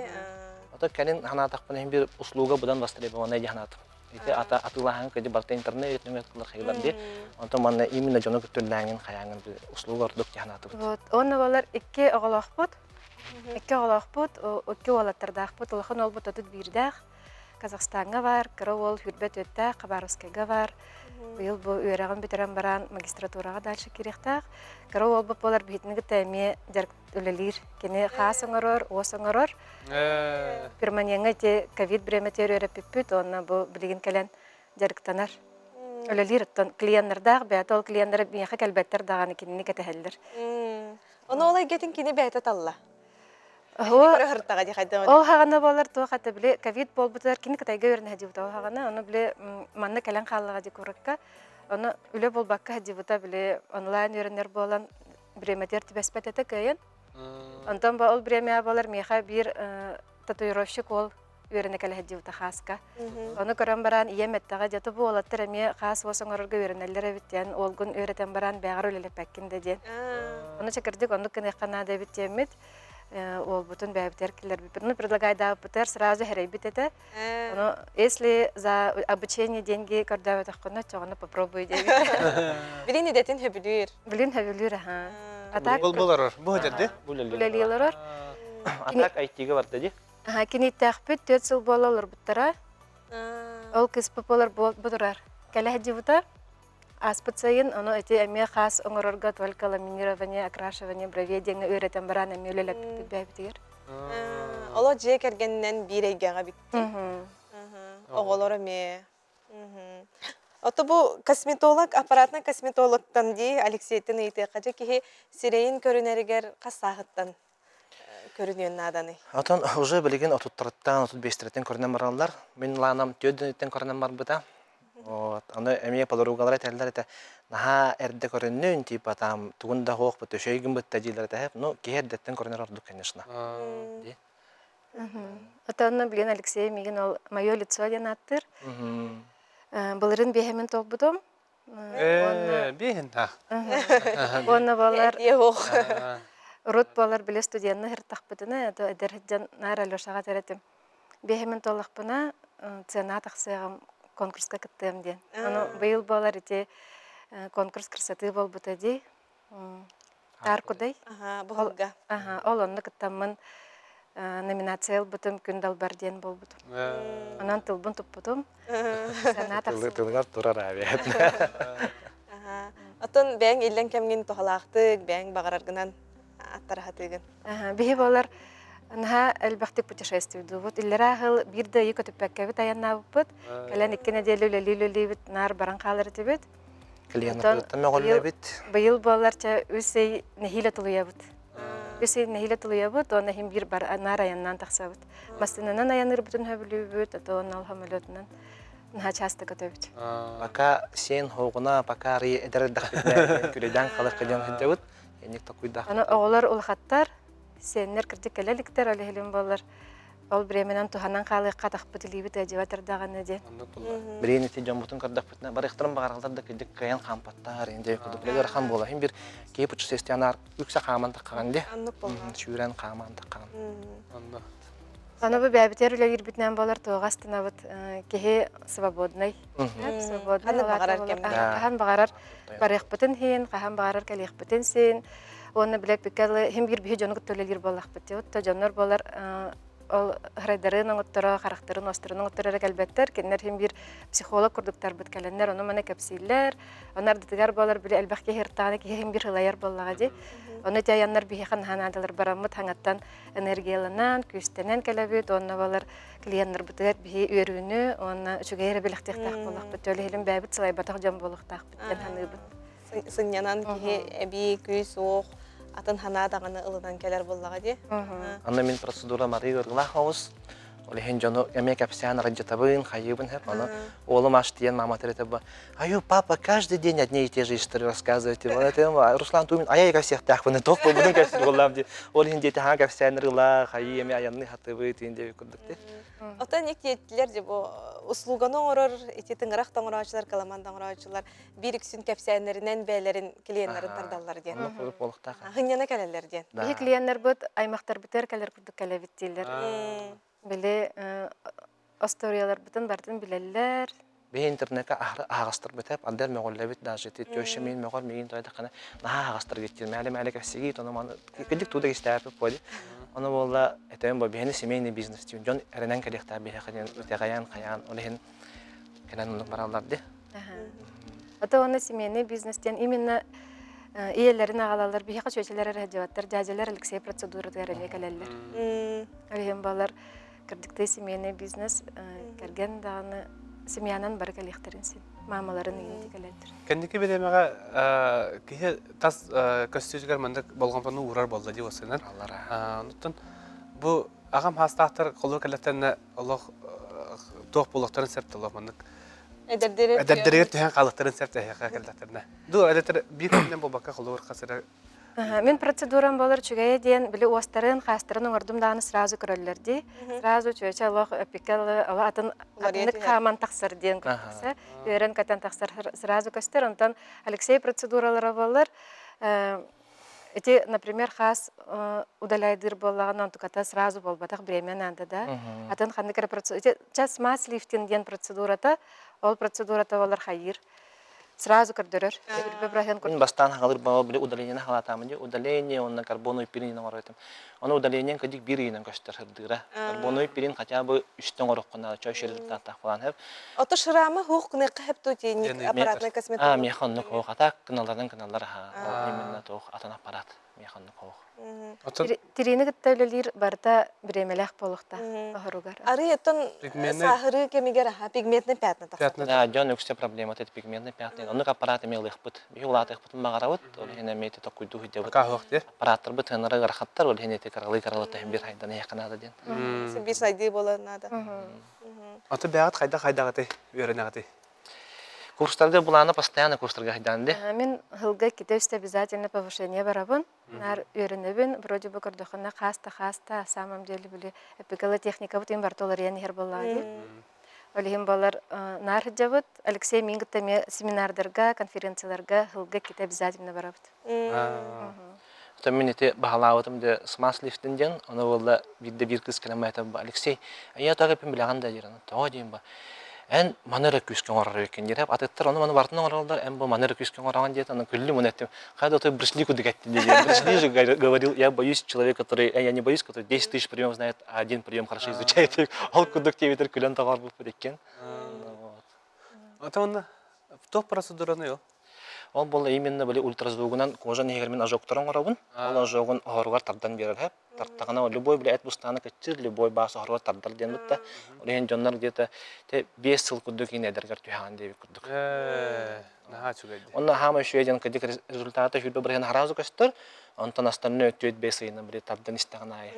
Ото кэлин санаатахпына иһин бир услуга будан востребованная дии санаатым. Ити ата атыылааһын кыдьы барыта интернет нөҥүө атыылар хайылар дии. Онтон манна именно дьону көттүллээҥин хайааҥын услуга ордук дии санаатыбыт. Вот уонна балар икки оҕолоохпут. Икки оҕолоохпут, икки уолаттардаахпыт. Улахан уолбут 31-дээх. Казахстаҥҥа баар, кыра уол 24-тээх, Хабаровскайга баар. Быйыл бу үөрэҕин бүтэрэн баран магистратураҕа дальше киириэхтээх. Кыра уолбут буолар биһитини кытта эмиэ дьарык үлэлиир. Кини хаас оҥорор, уос оҥорор. Перманеҥҥа ити ковид бириэмэтигэр үөрэппиппит уонна бу билигин кэлэн дьарыктанар. Үлэлиир оттон клиеннардаах бэйэтэ ол клиеннара миэхэ кэлбэттэр даҕаны кинини кэтэһэллэр. Ону ол эйгэтин кини бэйэтэ талла. Ол хаҕана буолар туох этэ били ковид буолбутугар кини Кытайга үөрэнэ сылдьыбыта ол хаҕана ону били манна кэлэн хааллаҕа дии куоракка ону үлэ буолбакка сылдьыбыта били онлайн үөрэнэр буолан бириэмэтигэр түбэспэт этэ кыайан онтон ол бириэмэ буолар миэхэ биир татуировщик уол үөрэнэ кэлэ сылдьыбыта хааска. Ону көрөн баран ийэм эттэҕэ дьэ бу уолаттар эмиэ хаас уос оҥорорго үөрэнэллэр эбит диэн уолгун үөрэтэн баран бэйэҕэр үлэлэппэккин да диэн. Ону чэкирдик оннук гыныахха наада эбит диэммит. уолбутун бэйэбитигэр киллэрбиппит. Ну, предлагайдаабыппытыгар сразу хэрэйбит этэ. Ону если за обучение деньги көрдөөбөтөххүнэ, оччоҕуна попробуй диэбит. Билин идэтин хөбүлүүр. Билин хөбүлүүр, аха. А так Бұл олорор. Бу өтөрдү? Үлэлии олорор. А так IT-га барда ди. Аха, кинииттэхпит 4 сыл буола олорбуттара. Ол кыспыт буолар бу турар. Кэлэ сылдьыбыта. Ааспыт сайын ону ити эмиэ хаас оҥорорго только ламинирование, окрашивание бровей диэҥҥэ үөрэтэн баран эмиэ үлэлэппиппит бэйэбитигэр. Оло дьиэ кэргэнинэн биир эйгэҕэ бикти. Оҕолор эмиэ. Ото бу косметолог, аппаратнай косметологтан дии Алексейтин ыйытыахха дьэ киһи сирэйин көрүнэригэр хас сааһыттан көрүнүөн нааданый? Отон уже билигин отуттарыттан, 35-тэриттэн көрүнэн бараллар. Мин лаанам түөрт көрүнэн барбыта. Вот. Аны эмиэ подругалара этэллэр этэ, наһаа эрдэ көрүннүн, типа там тугун да суох бытта, үчүгэй бытта дииллэр этэ. Ну, киһи эрдэттэн көрүнэр ордук, конечно. Ди. Отонно билин Алексей миигин ол мое лицо диэн ааттыыр. Былырын биэһэмин толбутум. Э, биэһин та. Уонна буолар урут буолар били студенны һыртахпытына, это эдэр дьон наар Алешаҕа этэр Биэһэмин туоллахпына цена тахсыаҕым конкурска кыттыам диэн. Ону быйыл буолар ити конкурс красоты буолбута дии. Таар кудай. Буһалга. Ол онно кыттаммын номинация ылбытым Күн Далбар диэн буолбутум. Онон тылбын туппутум. Цена тахсыбыт. Тылыгар турар авиат. Оттон бэйэҥ иллэҥ кэмҥин туһалаахтык, бэйэҥ баҕараргынан аттарахатыыгын. Биһи буолар наһаа элбэхтик путешествуйдуубут. Иллэрээ сыл биир да ыйы көтүппэккэбит айаннаабыппыт. Кэлэн икки нэдиэлэ үлэлии-үлэлиибит, наар баран хаалар этибит. Клиенттан мөҕүллэбит. Быйыл буолар чэ үс ый нэһиилэ тулуйабыт. Үс ый нэһиилэ тулуйабыт, уонна иһин биир бар наар айаннаан тахсабыт. Массыынанан айанныырбытын сөбүлүүбүт, а то уонна ол самолетунан наһаа часто көтөбүт. Пока сен хоҕуна, пока арый эдэр эрдэхпитинэ күрэйдээн халык диэн сылдьабыт. Инник такуйдаах. Аны оҕолор улахаттар, сиэннэр кырдьык кэлэ иликтэр, ол иһилин буоллар ол бириэмэнэн туһанан хаалыахха атахпыт илиибит ыадьыбат даҕаны диэн. Билигин ити дьоммутун көрдөхпүтүнэ барыахтарын баҕараллар да кырдьык кыайан хаампаттар инде курдук билэ ыарахан буола. Хин бир киһи путешествиянаар үксэ хааман таххаҕын де. Сүүрэн хааман таххаҕын. Аны бу бэйэбитигэр үлэлиирбитинэн буолар туоҕа астынабыт киһи свободный. Свободный хаһан баҕарар барыахпытын иһин, хаһан баҕарар кэлиэхпитин син. Уонна билэппиккэ дылы иһин биир биһи дьону кытта үлэлиир буоллахпыт. Дии дьоннор буолар ол ырайдарын оҥотторо, харахтарын, уостарын оҥотторо эрэ кэлбэттэр. Кинилэр иһин биир психолог курдуктарбыт кэлэннэр, ону маны кэпсииллэр. Ону ардытыгар буолар били элбэх киһи ыртаҕына киһи иһин биир ылайар буоллаҕа дии. Ону ити айаннар биһиэхэ наһаа наадалар бараммыт хаҥаттан энергияланан, күүстэнэн кэлэбит уонна балар клиеннарбытыгар биһи үөрүүнү уонна үчүгэй эрэ бэлэхтиэхтээх буоллахпыт. Төлөһүлүн бэйэбит сылайбатах дьон буолуохтаахпыт диэн саныыбын. Сынньанан киһи эбии күүс-уох атын санаа даҕаны ылынан кэлэр буоллаҕа дии. Аны мин процедура Мария Ыаргылаах оҕус. Ол иһин дьону эмиэ кэпсээн аралдьытабын, хайыыбын хэп. Аны уолум аш тиийэн мааматыр этэ Аю, папа, каждый день одни и те же истории рассказываете. Вот это Руслан Тумин, а я кэпсиэхтээхпин, туох буолбутун кэпсиир буоллаам дии. Ол иһин диэти хаҥа кэпсээн ырыла, хайыы эми айанны хатыбы тиин диэби курдук ти. Оттон ик диэттилэр бу услуганы оҥорор ити тыҥырах тоҥороочулар, кыламан тоҥороочулар биир үксүн кэпсээннэринэн бэйэлэрин клиеннарын тардаллар диэн. Оннук курдук буолуохтаах. Хынньана кэлэллэр диэн. Биһи клиеннэрбит аймахтарбытыгар кэлэр курдук кэлэбит дииллэр. Били остуоруйаларбытын барытын билэллэр. Биһи интернекка аһаҕастарбыт эп, ардыгар мөҕүллэбит даже ити теща миин мөҕөр миигин тоойдоххуна наһаа аһаҕастаргыт диир мээлэ-мээлэ кэпсигиит ону маны кырдьык туу да истээппит буолли ону буолла этэбин бу биһини семейный бизнес диэн дьон эрэнэн кэлиэхтээх биһиэхэ диэн итэҕэйэн хайаан ол иһин кэлэн оннук бараллар дии А то уонна семейный бизнес диэн именно ийэлэрин аҕалаллар биһиэхэ чүөчэлэр эрэ сылдьыбаттар дьээдьэлэр Алексей процедуратыгар эмиэ кэлэллэр ол иһин буолар кырдьыктыы семейный бизнес кэргэн даҕаны семьянан бары кэлиэхтэрин син маамаларын иҥинти кэлэллэр Кэнники бириэмэҕэ киһи тас көстүүтүгэр маннык болҕомтону уурар буолла дии уоссайынан. Онтон бу аҕам хаастаахтар холур кэллэхтэринэ олох туох буолуохтарын сөп олох маннык эдэрдэригэр түһэн хаалыахтарын сөп эһиэхэ кэллэхтэринэ. Ду эдэтэр биир күнүнэн буолбакка холур хас эрэ Мин процедурам буолар үчүгэйэ диэн били уостарын, хаастарын оҥордум даҕаны сразу көрөллөр дии. Сразу чүөчэ олох эпикэл олох атын атыннык хааман тахсар диэн көрдөхсө үөрэн-көтөн тахсар сразу көстөр. Онтон Алексей процедуралара буолар. Ити, например, хаас удаляйдыыр буоллаҕына, онтуката сразу буолбатах время наада да. Атын ханнык эрэ процедура. Ити час мас лифтинг диэн процедурата, ол процедурата болар хайыыр. Сразу көрдөрөр. Мин бастаан хаалыр баҕа били удалениены халаатаамын дии. Удаление уонна карбоновый пирин оҥорор этим. Ону удалениең кыдьык биир ыйынан көстөр сырдыыра. Карбоновый пирин хотя бы үстэ оҥороххо наада, чой результаттаах буолан хэп. Ото шрамы хуох гыныахха хэп туу тиник аппаратный косметолог. А, миэхэ оннук хоох. Атак гыналардан гыналар аха. Ол именно туох атын аппарат. Миэхэ оннук хоох. Тириини кытта үлэлиир барыта бириэмэлээх буолуохтаах оһоругар. Арый оттон сааһырыы кэмигэр аха пигментный пятна тахсар. Да, дьон үксэ проблемата это пигментный пятна. Оннук аппарат эмиэ ылыахпыт. Биһи улаатыахпытын баҕарабыт, ол иһин эмиэ ити токкуйдуу сылдьабыт. Аппараттарбыт ыанара ыарахаттар, ол иһин ити кыралыы-кыралыы түһэн биир хайдан иһиэххэ наада диэн. Биир сайдыы буолар наада. Аты бэҕэт хайдах хайдаҕыты үөрэнэҕитий? Курстарга былаана постоянно курстарга хайдаан ди. Мин сылга иккитэ-үстэ обязательно повышение барабын. Наар үөрэнэбин. Вроде бы көрдөххүнэ хаас да хаас да самом деле били эпикала техникабыт им барыта уларыйан иһэр буоллаҕа дии. Ол иһин буолар наар сылдьабыт. Алексей мин кытта эмиэ семинардарга, конференцияларга сылга иккитэ обязательно барабыт. Оттон мин ити баһылаабытым де смаз лифтин диэн, ону буолла биирдэ биир кыыс кэлэн баайта Алексей, я так эппин билэҕин да диир, тоҕо диэн ба эн маны эрэ күүскэ оҥорор эбиккин диир, атыттар ону маны барытын оҥороллор, эн бу маны эрэ күүскэ оҥороҕун диэт, аны күллүм уонна эттим, хайда той Брюс Ли курдук эттин диир. Брюс Ли же говорил, я боюсь человека, который, я не боюсь, который 10 тысяч прием знает, а один прием хорошо изучает. Ол курдук диэбитэр күлэн тоҕорбуппут иккиэн. Ата онно туох процедураны ол? Ол буолла именно били ультразвугунан кожан иһигэр мин ожогтар оҥоробун. Ол ожогун оһоругар тардан биэрэр хэп. Тартаҕына любой били эт бустааны кыччыыр, любой баас оһоругар тардар диэн бутта. Ол иһин дьоннор где-то те 5 сыл курдук иин эдэргэр түһэҕин диэбит курдук. Наһаа үчүгэй дии. Онно хаама үчүгэй диэн кырдьык результата 20 бырыһыан сразу көстөр. Онтон остальное 4-5 ыйынан били тардан истэҕин аайы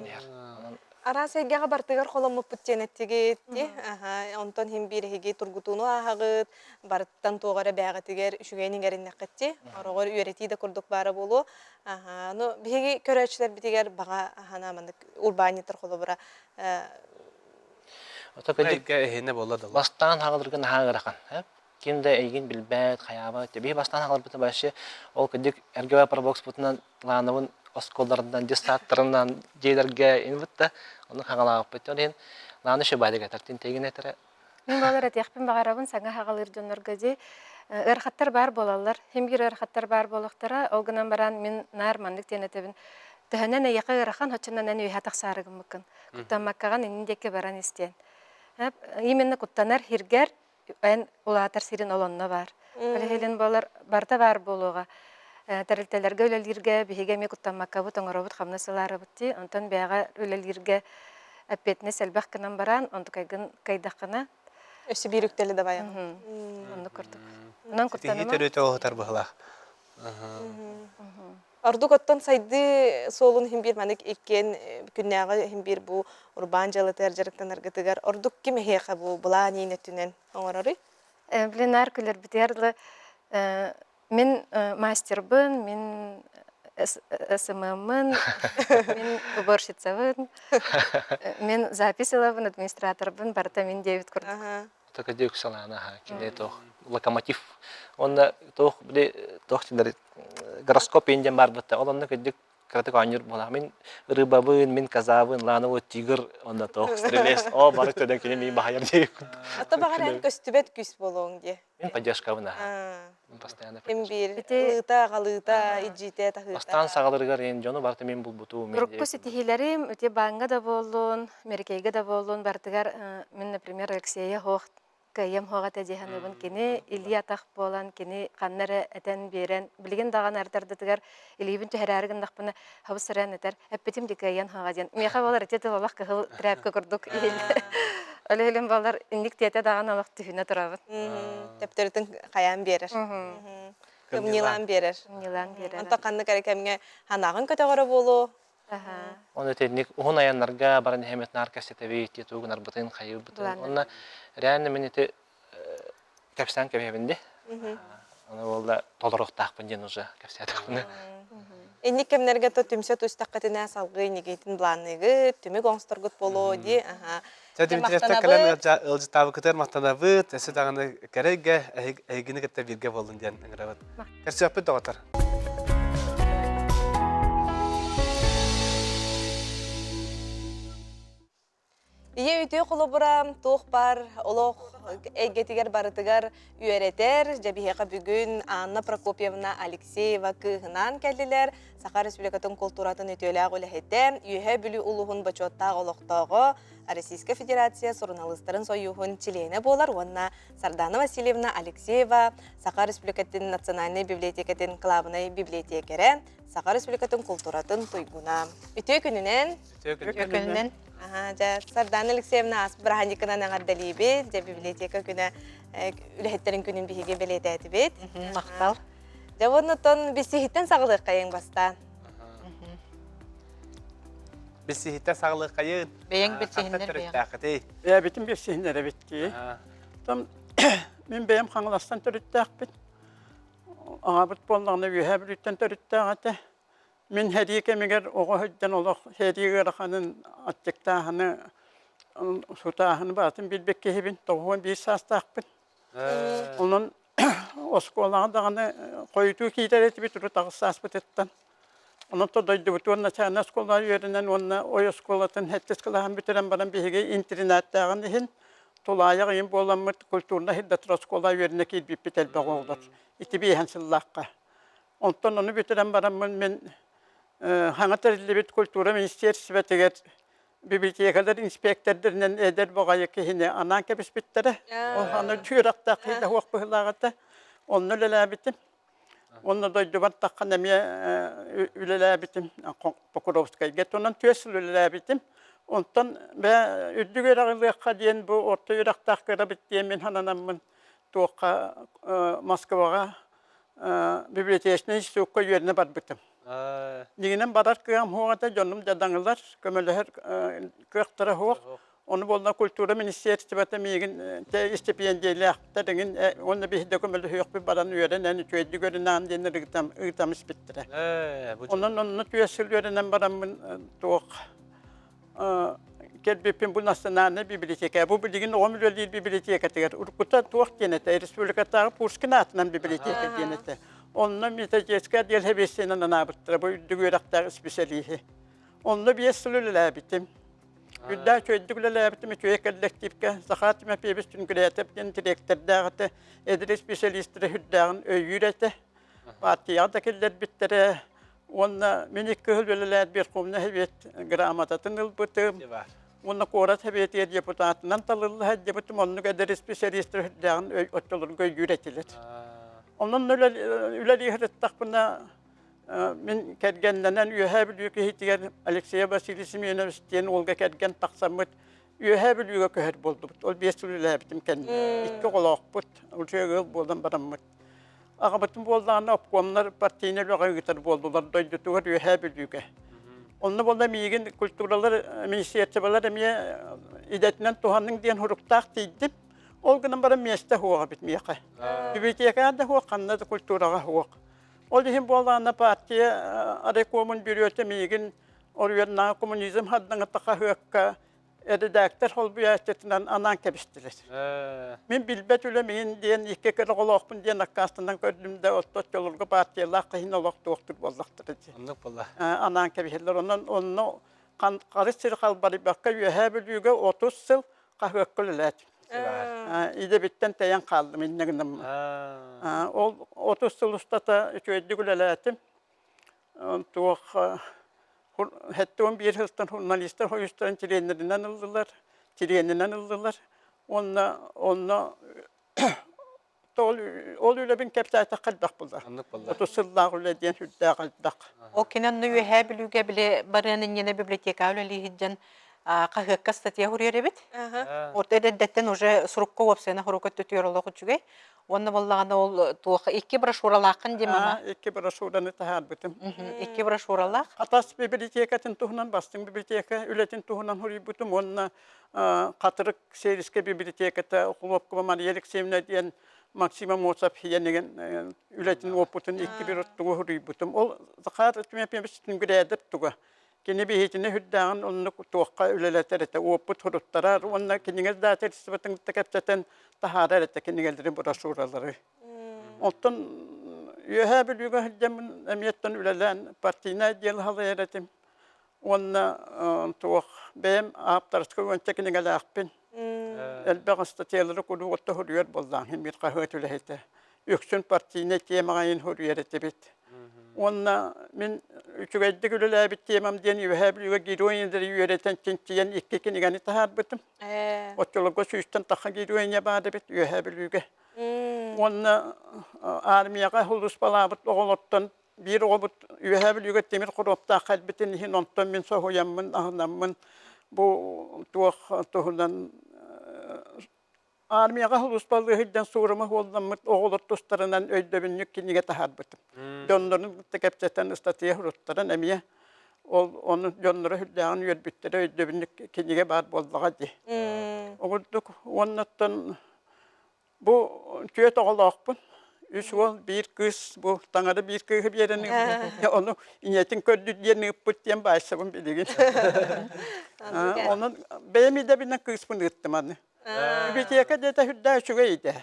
иһэр. Онон Араас эйгэҕэ бартыгар холоммуппут диэн эттигит дии. Онтон иһин биир эһиги тургутууну ааһаҕыт, барыттан туох эрэ бээҕитигэр үчүгэйин иҥэриннэххит дии. Ороҕор үөрэтии да курдук баара буолуо. Ну, биһиги көрөөччүлэрбитигэр баҕа аһана маннык урбаанньыттар холобура Эйгэ эһинэ буолла да. Бастаан хаҕылырга наһаа ыарахан. Ким да эйигин билбэт, хайаабат. Биһи бастаан хаҕылырбыта вообще ол кырдьык РГВ парабокспутунан Лаанабын оскуолаларынан, дьыссааттарынан дьиэлэргэ инбит да ону хаҥалаабыппыт. Ол иһин Лаана Шибалик этэр, тинтэгин этэрэ. Мин буолар этиэхпин баҕарабын саҥа хаҕалыыр дьоннорго дии ыарахаттар баар буолаллар. Хим биир ыарахаттар баар буолуохтара. Ол гынан баран мин наар маннык диэн этэбин. Төһөнөн эйиэхэ ыарахан, оччонон эн үөһэ тахсаары гыммыккын. Куттаммаккаҕын иннин диэки баран истиэн. Именно куттанар хиргэр эн улаатар сирин ол онно баар. Ол иһин буолар барыта баар буолуоҕа. Тэрилтэлэргэ үлэлииргэ биһиги эмиэ куттаммаккабыт оҥоробут хамнас ылаарыбыт дии. Онтон бэйэҕэ үлэлииргэ эппиэтинэс элбэх гынан баран, онтукайгын кыайдаххына Өссө биир үктэли дабайаҕын. Оннук курдук. Онон Ситиһии куттаныма. төрүөтэ оһутар быһылаах. Ордук оттон сайдыы суолун иһин биир маннык иккиэн күннээҕи иһин биир бу урбаан дьыалатыгар дьарыктанаргытыгар ордук ким эһиэхэ бу былаан иин өттүнэн оҥороруй? Блин, наар күлэрбитигэр дылы мин мастербын, мин СММ-мын, мин уборщицабын, мин запись ылабын, администраторбын, барыта мин диэбит курдук. Только үксалаана кини туох локомотив уонна туох били туох дииллэр гороскоп диэн барбыт ол онно кырдьык кыратык оонньуур буолаах мин рыбабын мин козабын ланово тигр онно туох стрелец о бары төдөн кини мин баһайар диye Ата баҕар эн көстүбэт күүс буолуоҥ диye. Мин поддержкабын аха. Постоянно Ким биир ылыыта, аҕалыыта, идьиитэ, таһыыта. Бастаан саҕаларыгар эн дьону барыта мин булбутум. Урукку ситиһиилэрим ити бааҥҥа да буоллун, Мэрикэйгэ да буоллун барытыгар мин, например, Алексея Хоох кыайыам суох этэ дии саныыбын. Кини илии-атах буолан, кини ханна эрэ этэн биэрэн, билигин даҕаны ардардытыгар илиибин түһэрээри гыннахпына, хабыс-сарыан этэр, эппитим ди кыайан суоҕа диэн. Миэхэ буолар ити тыл олох кыһыл тряпка курдук иһиллэр. Ол иһин буолар инник диэтэ даҕаны олох түһүнэ турабын. Төптөрүтүн хайаан биэрэр. Кымньыылаан биэрэр. Кымньыылаан биэрэр. Онтон ханнык эрэ кэмҥэ ханаҕын көтөҕөрө буолуо. Оны итинник уһун айаннарга баран иһэммит наар кэпсэтэбит, тии тугу гынарбытын, хайыырбытын. Онно реально мин ити кэпсээн кэбиһэбин дии. Аны буолла толоруохтаахпын диэн уже кэпсээтэхпинэ. Инник кэмнэргэ то түмсэ түстэххитинэ салгыы иннигитин былаанныыгыт, түмүк оҥосторгут буолуо дии. Аха. Чэ, Дмитриевтэр кэлэн ыалдьыттаабыкытыгар махтанабыт. Өссө даҕаны кэрэ эйгэ эһигини кытта бииргэ буоллун диэн ыҥырабыт. Көрсүөхпүт доҕоттор. Ийэ үтүө холобура туох баар олох эйгэтигэр барытыгар үөрэтэр. Дьэ биһиэхэ бүгүн Анна Прокопьевна Алексеева кыыһынаан кэллилэр. Саха Республикатын култууратын үтүөлээх үлэһитэ, Үөһээ Бүлүү улууһун бочуоттаах олохтооҕо, Российскай Федерация суруналыыстарын сойууһун чилиэнэ буолар уонна Сардана Васильевна Алексеева Саха Республикатын национальнай библиотекатын кылаабынай библиотекэрэ, Саха Республикатын култууратын туйгуна. Үтүө күнүнэн! Үтүө күнүнэн! Аха, дьэ, Сардана Алексеевна аас бырааһынньыкынан эҕэрдэлиибит. Дьэ, библиотека күнэ үлэһиттэрин күнүн биһиги бэлиэтээтибит. Махтал. Дьэ, оннуттан билсиһиттэн саҕалыаххайыҥ бастаан. Билсиһиттэн саҕалыаххайын. Бэйэҥ билсиһиннэр бэйэҥ. Төрүттээххитий. Бэйэбитин билсиһиннэрэбит дии. Там мин бэйэм Хаҥаластан төрүттээхпин. Аҕабыт буоллаҕына Үөһээ Бүлүүттэн төрүттээх этэ. Мин сэрии кэмигэр оҕо сылдьан олох сэрии ыараханын, аччыктааһыны, сутааһыны барытын билбит киһибин, 91 саастаахпын. Онон оскуолаҕа даҕаны хойутуу киирэр этибит урут аҕыс сааспытыттан. Онон то дойдубутугар начальнай оскуолаҕа үөрэнэн уонна ой оскуолатын сэттис кылааһын бүтэрэн баран биһиги интэринээттээҕин иһин тулаайах ыйын буоламмыт культурнай сырдатар оскуолаҕа үөрэнэ киирбиппит элбэх оҕолор. Ити биэһэн сыллаахха. Онтон ону бүтэрэн бараммын мин хаҥа тэриллибит культура министиэристибэтигэр библиотекалар инспектордарынан эдэр баҕайы киһини анаан кэбиспиттэрэ. Ол аны үөрэхтээх киһи да суох быһыылаах этэ. Онно үлэлээбитим. Уонна дойдубар таххан эмиэ үлэлээбитим Покровскайга. Онон түөрт сыл үлэлээбитим. Онтон бээ үрдүк үөрэҕи ылыахха диэн бу орто үөрэхтээх кырабыт диэн мин сананаммын туохха Москваҕа библиотечнай институкка үөрэнэ барбытым. Дьиҥинэн барар кыаҕым суох этэ, дьонум дьадаҥылар, көмөлөһөр кыахтара суох. Ону буолла культура министерствота миигин те истипиэндийэлээхтэр эҥин уонна биһи да көмөлөһүөхпүт баран үөрэнэн үчүгэйдик үөрэнэҕин диэн ыытам ыытам испиттэрэ. Онон онно түөрт сыл үөрэнэн бараммын туох кэлбиппин бу национальнай библиотека бу билигин оҕом үлэлиир библиотекатыгар уруккута туох диэн этэ республикатааҕы Пушкин аатынан библиотека диэн этэ онно методическай отдел сэбиэссийэнэн анаабыттара бу үрдүк үөрэхтээх исписэлииһи онно биэс сыл үлэлээбитим үрдээх үчүгэйдик үлэлээбитим үчүгэй коллективка Захар Тимофеевич Түнгүрээтэп диэн дириэктэрдээх этэ эдэр исписэлиистэрэ үрдээҕин өйүүр этэ партияҕа да киллэрбиттэрэ Уонна мин икки сыл үлэлээт Верховнай Сэбиэт грамотатын ылбытым. Уонна куорат Сэбиэтигэр депутатынан талылла сылдьыбытым. Оннук эдэр исписэлиистэр үрдээҕин оччолорго өйүүр этилэр. Онон үлэлии сырыттахпына мин кэргэннэнэн Үөһээ Бүлүү киһитигэр Алексей Василий Семенович диэн уолга кэргэн тахсаммыт Үөһээ Бүлүүгэ көһөр буолдубут. Ол биэс сыл үлэлээбитим кэннэ. Икки оҕолоохпут, уже ыал буолан бараммыт. Аҕабытын буоллаҕына обкомнар партийнай үлэҕэ ыытар буоллулар дойдутугар Үөһээ Бүлүүгэ. Онно буолла миигин культуралар министерстволар эмиэ идэтинэн туһаныҥ диэн суруктаах тиийдим. Ол гынан баран миэстэ суох эбит миэхэ. Библиотекаҕа да суох, ханна да культураҕа суох. Ол иһин буоллаҕына партия райкомун бүрүөтэ миигин Оруйаннааҕы коммунизм хардаҥата хаһыакка эрэдээктэр солбуйааччытынан анаан кэбистилэр. Мин билбэт үлэм иһин диэн икки кыра оҕолоохпун диэн аккаастанан көрдүм да, отто оччолорго партиялаах киһини олох туохтур буоллахтара дии. Оннук буолла. Анаан кэбиһэллэр. Онон онно харыс сири халбарыйбакка Үөһээ Бүлүүгэ 30 сыл хаһыакка үлэлээтим. Идэбиттэн тэйэн хааллым инньэ гынаммын. Ол 30 сыл устата үчүгэйдик үлэлээтим. Туох 71 сылтан журналистар союзтарын чилиэннэринэн ыллылар, чилиэнинэн ыллылар. Уонна онно ол, ол үлэбин кэпсээтэххэ элбэх буолар. Оннук буолла. 30 сыллаах үлэ диэн сүрдээх элбэх. Ол кини онно Үөһээ Бүлүүгэ били барыан иннинэ библиотекаҕа үлэлии сылдьан хаһыакка статья суруйар эбит. Орто эрдэттэн уже сурукка уопсайынан сурук өттүтүгэр олох үчүгэй. Уонна буоллаҕына ол туох икки брошюралааххын дии мама? Икки брошюраны таһаарбытым. Икки брошюралаах. Хатас библиотекатын туһунан бастыҥ библиотека үлэтин туһунан суруйбутум уонна Хатырык сельскэй библиотеката Хлопкова Мария Алексеевна диэн Максим Аммосов ийэнигин үлэтин уопутун икки бір тугу суруйбутум. Ол Захар Тимофеевич Түнгүрээдэп туга Кини биһитини үрдээҕин оннук туохха үлэлэтэр этэ, уоппут суруттарар уонна кинигэ издательствотын кытта кэпсэтэн таһаарар этэ кинигэлэри, брошюралары. Оттон Үөһээ Бүлүүгэ сылдьаммын эмиэттэн үлэлээн партийнай отдел салайар этим. Уонна туох бэйэм ааптарыска уонча кинигэлээхпин. Элбэх ыстатыйалары куруук отто суруйар буоллаҕым иһин биир хаһыат үлэһитэ. Үксүн партийнай темаҕа иһин суруйар этибит. Уонна мин үчүгэйдик үлэлээбит темам диэн Үөһээ Бүлүүгэ героинялары үөрэтэн чинчийэн икки кинигэни таһаарбытым. Оччолорго сүүстэн тахса героиня баар эбит Үөһээ Бүлүүгэ. Уонна армияҕа сулууспалаабыт оҕолортон биир оҕобут Үөһээ Бүлүүгэ тимир хоруоптаах кэлбитин иһин онтон мин соһуйаммын, аһынаммын бу туох туһунан армияҕа сулууспалыы сылдьан суорума суолламмыт оҕолор тустарынан өйдөбүнньүк кинигэ таһаарбытым. Дьоннорун кытта кэпсэтэн ыстатыйа суруттаран эмиэ ол ону дьонноро сүрдээҕин үөрбүттэрэ өйдөбүнньүк кинигэ баар буоллаҕа дии. Ол курдук уоннаттан Бу түөрт оҕолоохпун. Үс уол, биир кыыс. Бу таҥара биир кыыһы биэрэн ону ийэтин көрдүт диэн ыыппыт диэн баайсабын билигин. Онон бэйэм идэбинэн кыыспын ыыттым аны. Библиотека диэтэ сүрдээх үчүгэй идэ.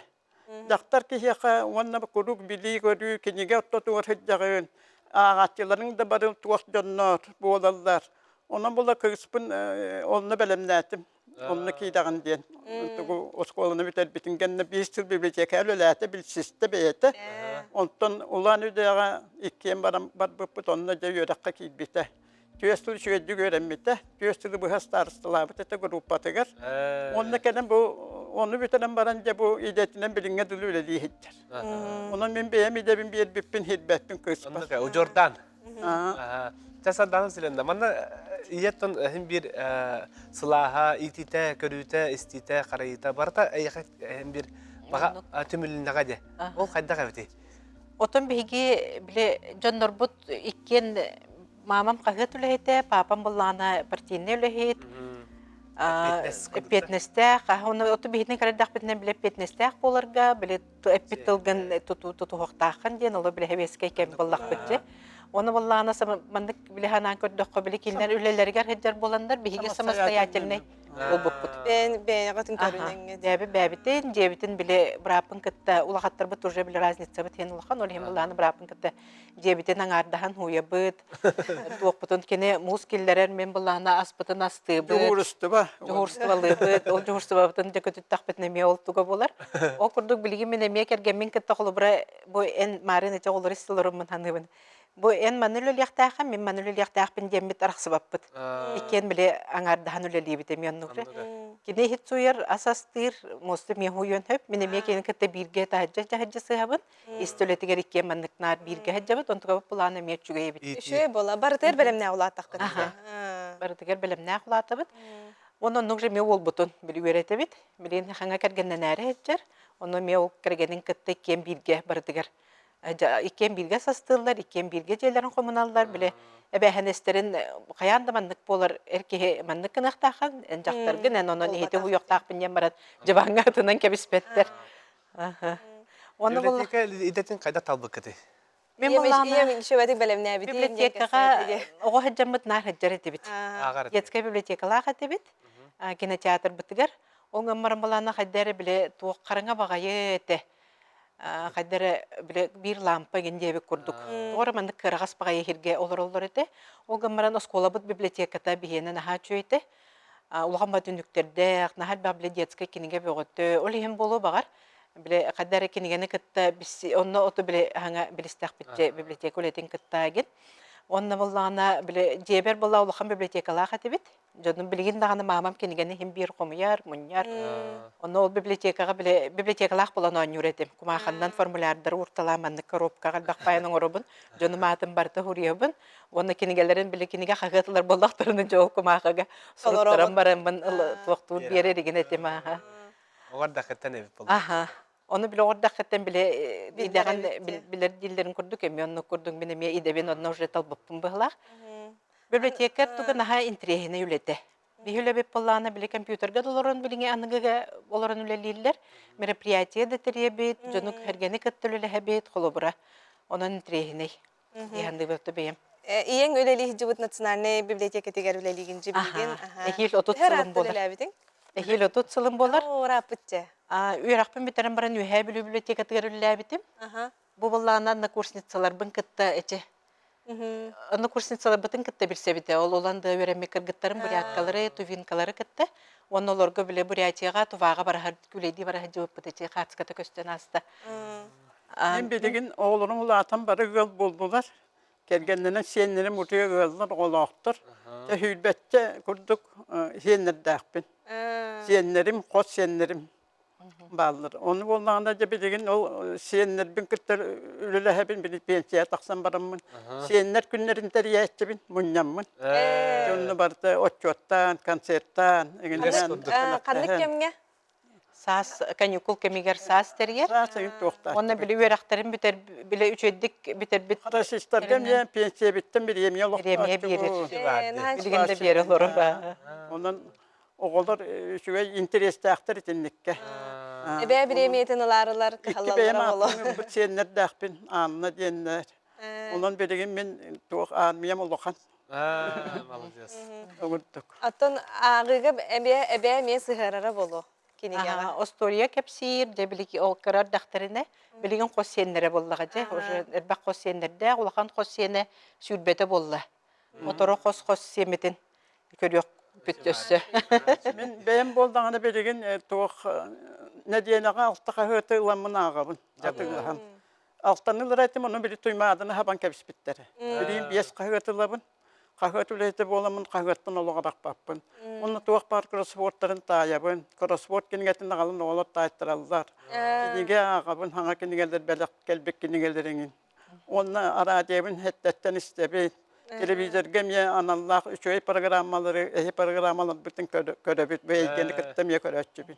Дьахтар киһиэхэ уонна куруук билии-көрүү, кинигэ ортотугар сылдьаҕын, ааҕааччыларыҥ да бары туох дьоннор буолаллар. Онон була кыыспын онно бэлэмнээтим. Онно киирэҕин диэн тугу оскуоланы бүтэрбитин кэннэ биир сыл библиотека үлэлээтэ, билсистэ бэйэтэ. Онтон Улаан Үдэҕэ иккиэн баран барбыппыт, онно дьэ үөрэххэ киирбитэ. Түөс сыл үчүгэйдик үөрэммитэ, түөс сылы быһа старосталаабыт этэ группатыгар. Онно кэлэн бу ону бүтэрэн баран дьэ бу идэтинэн билиҥҥэ дылы үлэлии сылдьар. Онон мин бэйэм идэбин биэрбиппин сирбэппин кыыспар. Удьуордаан. Чэ Сардаана Васильевна, манна ийэттэн иһин биир сылааһа, иитиитэ, көрүүтэ, истиитэ, харайыыта барыта эйиэхэ иһин биир баҕа түмүлүннэҕэ дии. Ол хайдах эбитий? Отон биһиги били дьоннорбут иккиэн мамам хаһыат үлэһитэ, папам былаана партийнай үлэһит, эппиэтинэстээх. Оны оту биһитин көрөрдөхпүтүнэ били эппиэтинэстээх буоларга, били эппит тылгын тутуһуохтааххын диэн оло били сэбиэскэй кэм буоллахпыт дьэ. Оны буоллаҕына маннык били ханаан көрдөххө били кинилэр үлэлэригэр сылдьар буоланнар биһиги самостоятельнай буолбуппут. Бэйэн бэйэҕитин көрүнэҥҥит. Дьээби бэйэбитин, дьиэбитин били бырааппын кытта улахаттарбыт уже били разницабыт иһин улахан, ол иһин былааны бырааппын кытта дьиэбитин аҥаардаһан һууйабыт, туохпутун кини муус киллэрэр, мин былаана аспытын астыыбыт. Дьуһуурустуба. Дьуһуурустубалыыбыт, ол дьуһуурустубабытын дьэ көтүттэхпитинэ эмиэ ол туга буолар. Ол курдук билигин мин эмиэ кэргэммин кытта холобура бу эн Марын ити оҕолору истэлэрин саныыбын. Бу эн маны үлэлиэхтээххин, мин маны үлэлиэхтээхпин диэммит арахсыбаппыт. Иккиэн били аҥаардаһан үлэлиибит эмиэ оннук. Кини иһит сууйар, ас астыыр, муоста эмиэ һууйуон сөп. Мин эмиэ кинини кытта бииргэ таһырдьа таһырдьа сыһабын. Ис төлөтүгэр иккиэн маннык наар бииргэ сылдьабыт, онтукабыт былаана эмиэ үчүгэй эбит. Үчүгэй буола. Барытыгар бэлэмнээх улааттаххыт. Барытыгар бэлэмнээх улаатабыт. Уонна оннук же эмиэ уолбутун били үөрэтэбит. Билигин хаҥа кэргэннэнээри сылдьар. Онно эмиэ ол кэргэнин кытта иккиэн бииргэ барытыгар иккиэн бииргэ састыыллар, иккиэн бииргэ дьиэлэрин хомуналлар. Били эбээһинэстэрин хайаан да маннык буолар эр киһи маннык гыныахтааххын, эн дьахтаргын, эн онон иһити уйуохтаахпын диэн баран дьыбаҥҥа ытынан кэбиспэттэр. Уонна Библиотека идэтин хайдах талбыккытый? Мин Ийэм шөбэтик бэлэмнээбитин библиотекаҕа оҕо сылдьаммыт наар сылдьар этибит. Детскай библиотекалаах этибит. Кинотеатрбытыгар. Ол гыммаран балаана хайда эрэ били туох хараҥа баҕайы этэ. Хайда эрэ били биир лампа игин диэбит курдук. Тоҕо эрэ маннык кыараҕас баҕайы иһиргэ олороллор этэ. Ол гыммаран оскуолабыт библиотеката биһиэнэ наһаа үчүгэй этэ. Улахан ба түннүктэрдээх, наһаа элбэх били детскай кинигэ бөҕөтө. Ол иһин буолуо баҕар, били хайда эрэ кинигэни кытта онно оту били хаҥа билистэхпитчэ библиотека үлэтин кытта агин. Онно буоллаҕына били дьиэбэр буолла улахан библиотекалаах этибит. Дьонум билигин даҕаны маамам кинигэни иһин биир хомуйар, мунньар. Онно ол библиотекаҕа били библиотекалаах буолан оонньуур этим. Кумааханнан формулярдары уурталаан маннык коробкаҕа элбэх баайан оҥоробун. Дьонум аатын барыта суруйабын. Уонна кинигэлэрин били кинигэ хаһыат ылар буоллахтарына дьол кумаахыга суруттаран бараммын туохтуур биэрэр игин этим ааха. Оҕордахыттан эбит буолла. Аха. Ону биле оҕордахыттан биле идэҕин билэр дииллэрин курдук эмиэ оннук курдук мин эмиэ идэбин онно уже талбыппын быһылаах. Библиотекарь туга наһаа интириэһинэй үлэтэ. Биһи үлэбит буоллаҕына били компьютерга да олорон билиҥи аныгыга олорон үлэлииллэр. Мероприятие да тэрийэбит, дьону кэргэни кытта үлэлэһэбит, холобура. Онон интириэһинэй. Диһандыбыт бэйэм. Ийэҥ үлэлии сылдьыбыт национальнай библиотекатыгар үлэлиигин дьибилигин. Эһиил 30 сылым буолар. Үлэлээбитиҥ? Эһиил 30 сылым буолар. Ырааппытча. Үөрэхпин бүтэрэн баран Үөһээ Бүлүү библиотекатыгар үлэлээбитим. Бу былаанан однокурсницаларбын кытта эчи. Однокурсницаларбытын кытта билсэбитэ. Ол улан да үөрэммит кыргыттарым буряткалары, тувинкалары кытта. Уонна олорго бile Бурятияҕа, Туваҕа бараһар, күлэйдии бараһар дьыбыппыт ити хаацката көстөн ааста. Мин билигин оҕолорум улаатан бары ыал буоллулар. Кэргэннэнэн сиэннэрим утуйа ыаллар, оҕолоохтор. Сүүрбэччэ курдук сиэннэрдээхпин. Сиэннэрим, хос сиэннэрим бааллар. Ону буоллаҕына дьэ билигин ол сиэннэрбин кытта үлэлэһэбин, били пенсияҕа тахсан бараммын. Сиэннэр күннэрин тэрийээччибин, мунньаммын. Дьонно барыта отчуоттаан, концерттаан, эҥиннээн. Ханнык кэмҥэ? Саас каникул кэмигэр саас тэрийэр. Саас ыйын туохтаах. Уонна били үөрэхтэрин бүтэр били үчүгэйдик бүтэрбит. Расистарга эмиэ пенсиябиттэн бириэмийэ олохтоох. Бириэмийэ биэрэр. Билигин да биэрэ олорор. Онон оҕолор үчүгэй интэриэстээхтэр итинниккэ. Эбээ бириэмийэтин ылаарылар, кыһаллаллар оҕолор. Икки бэйэм сиэннэрдээхпин, Анна диэннэр. Онон билигин мин туох армиям улахан. Молодец. Оҥордук. Оттон ааҕыыга эбээ эбээ эмиэ сыһыарара буолуо кинигэҕэ. Остуоруйа кэпсиир, дьэ билиги ол кыра эрдэхтэринэ билигин хос сиэннэрэ буоллаҕа дьэ уже элбэх хос сиэннэрдээх улахан хос сиэнэ сүүрбэтэ буолла. Моторо хос-хос сиэммитин көрүөхпүт өссө. Мин бэйэм буоллаҕына билигин туох нэдиэлэҕэ алта хаһыаты ыламмын ааҕабын, атыылаһан. Алтаны ылар этим, ону били Туймааданы хабан кэбиспиттэрэ. Билигин биэс хаһыат ылабын. Хаһыат үлэһитэ буоламмын хаһыаттан олох арахпаппын. Уонна туох баар кроссвордтарын таайабын. Кроссворд кинигэтин аҕалан оҕолор таайтараллар. Кинигэ ааҕабын, саҥа кинигэлэр бэлэх кэлбит кинигэлэр эҥин. Уонна араадьыйабын эрдэттэн истэбин. Телевизорга эмиэ аналлаах үчүгэй программалары, эһи программаларбытын көрөбүт, бу эйгэни кытта эмиэ көрөөччүбүн.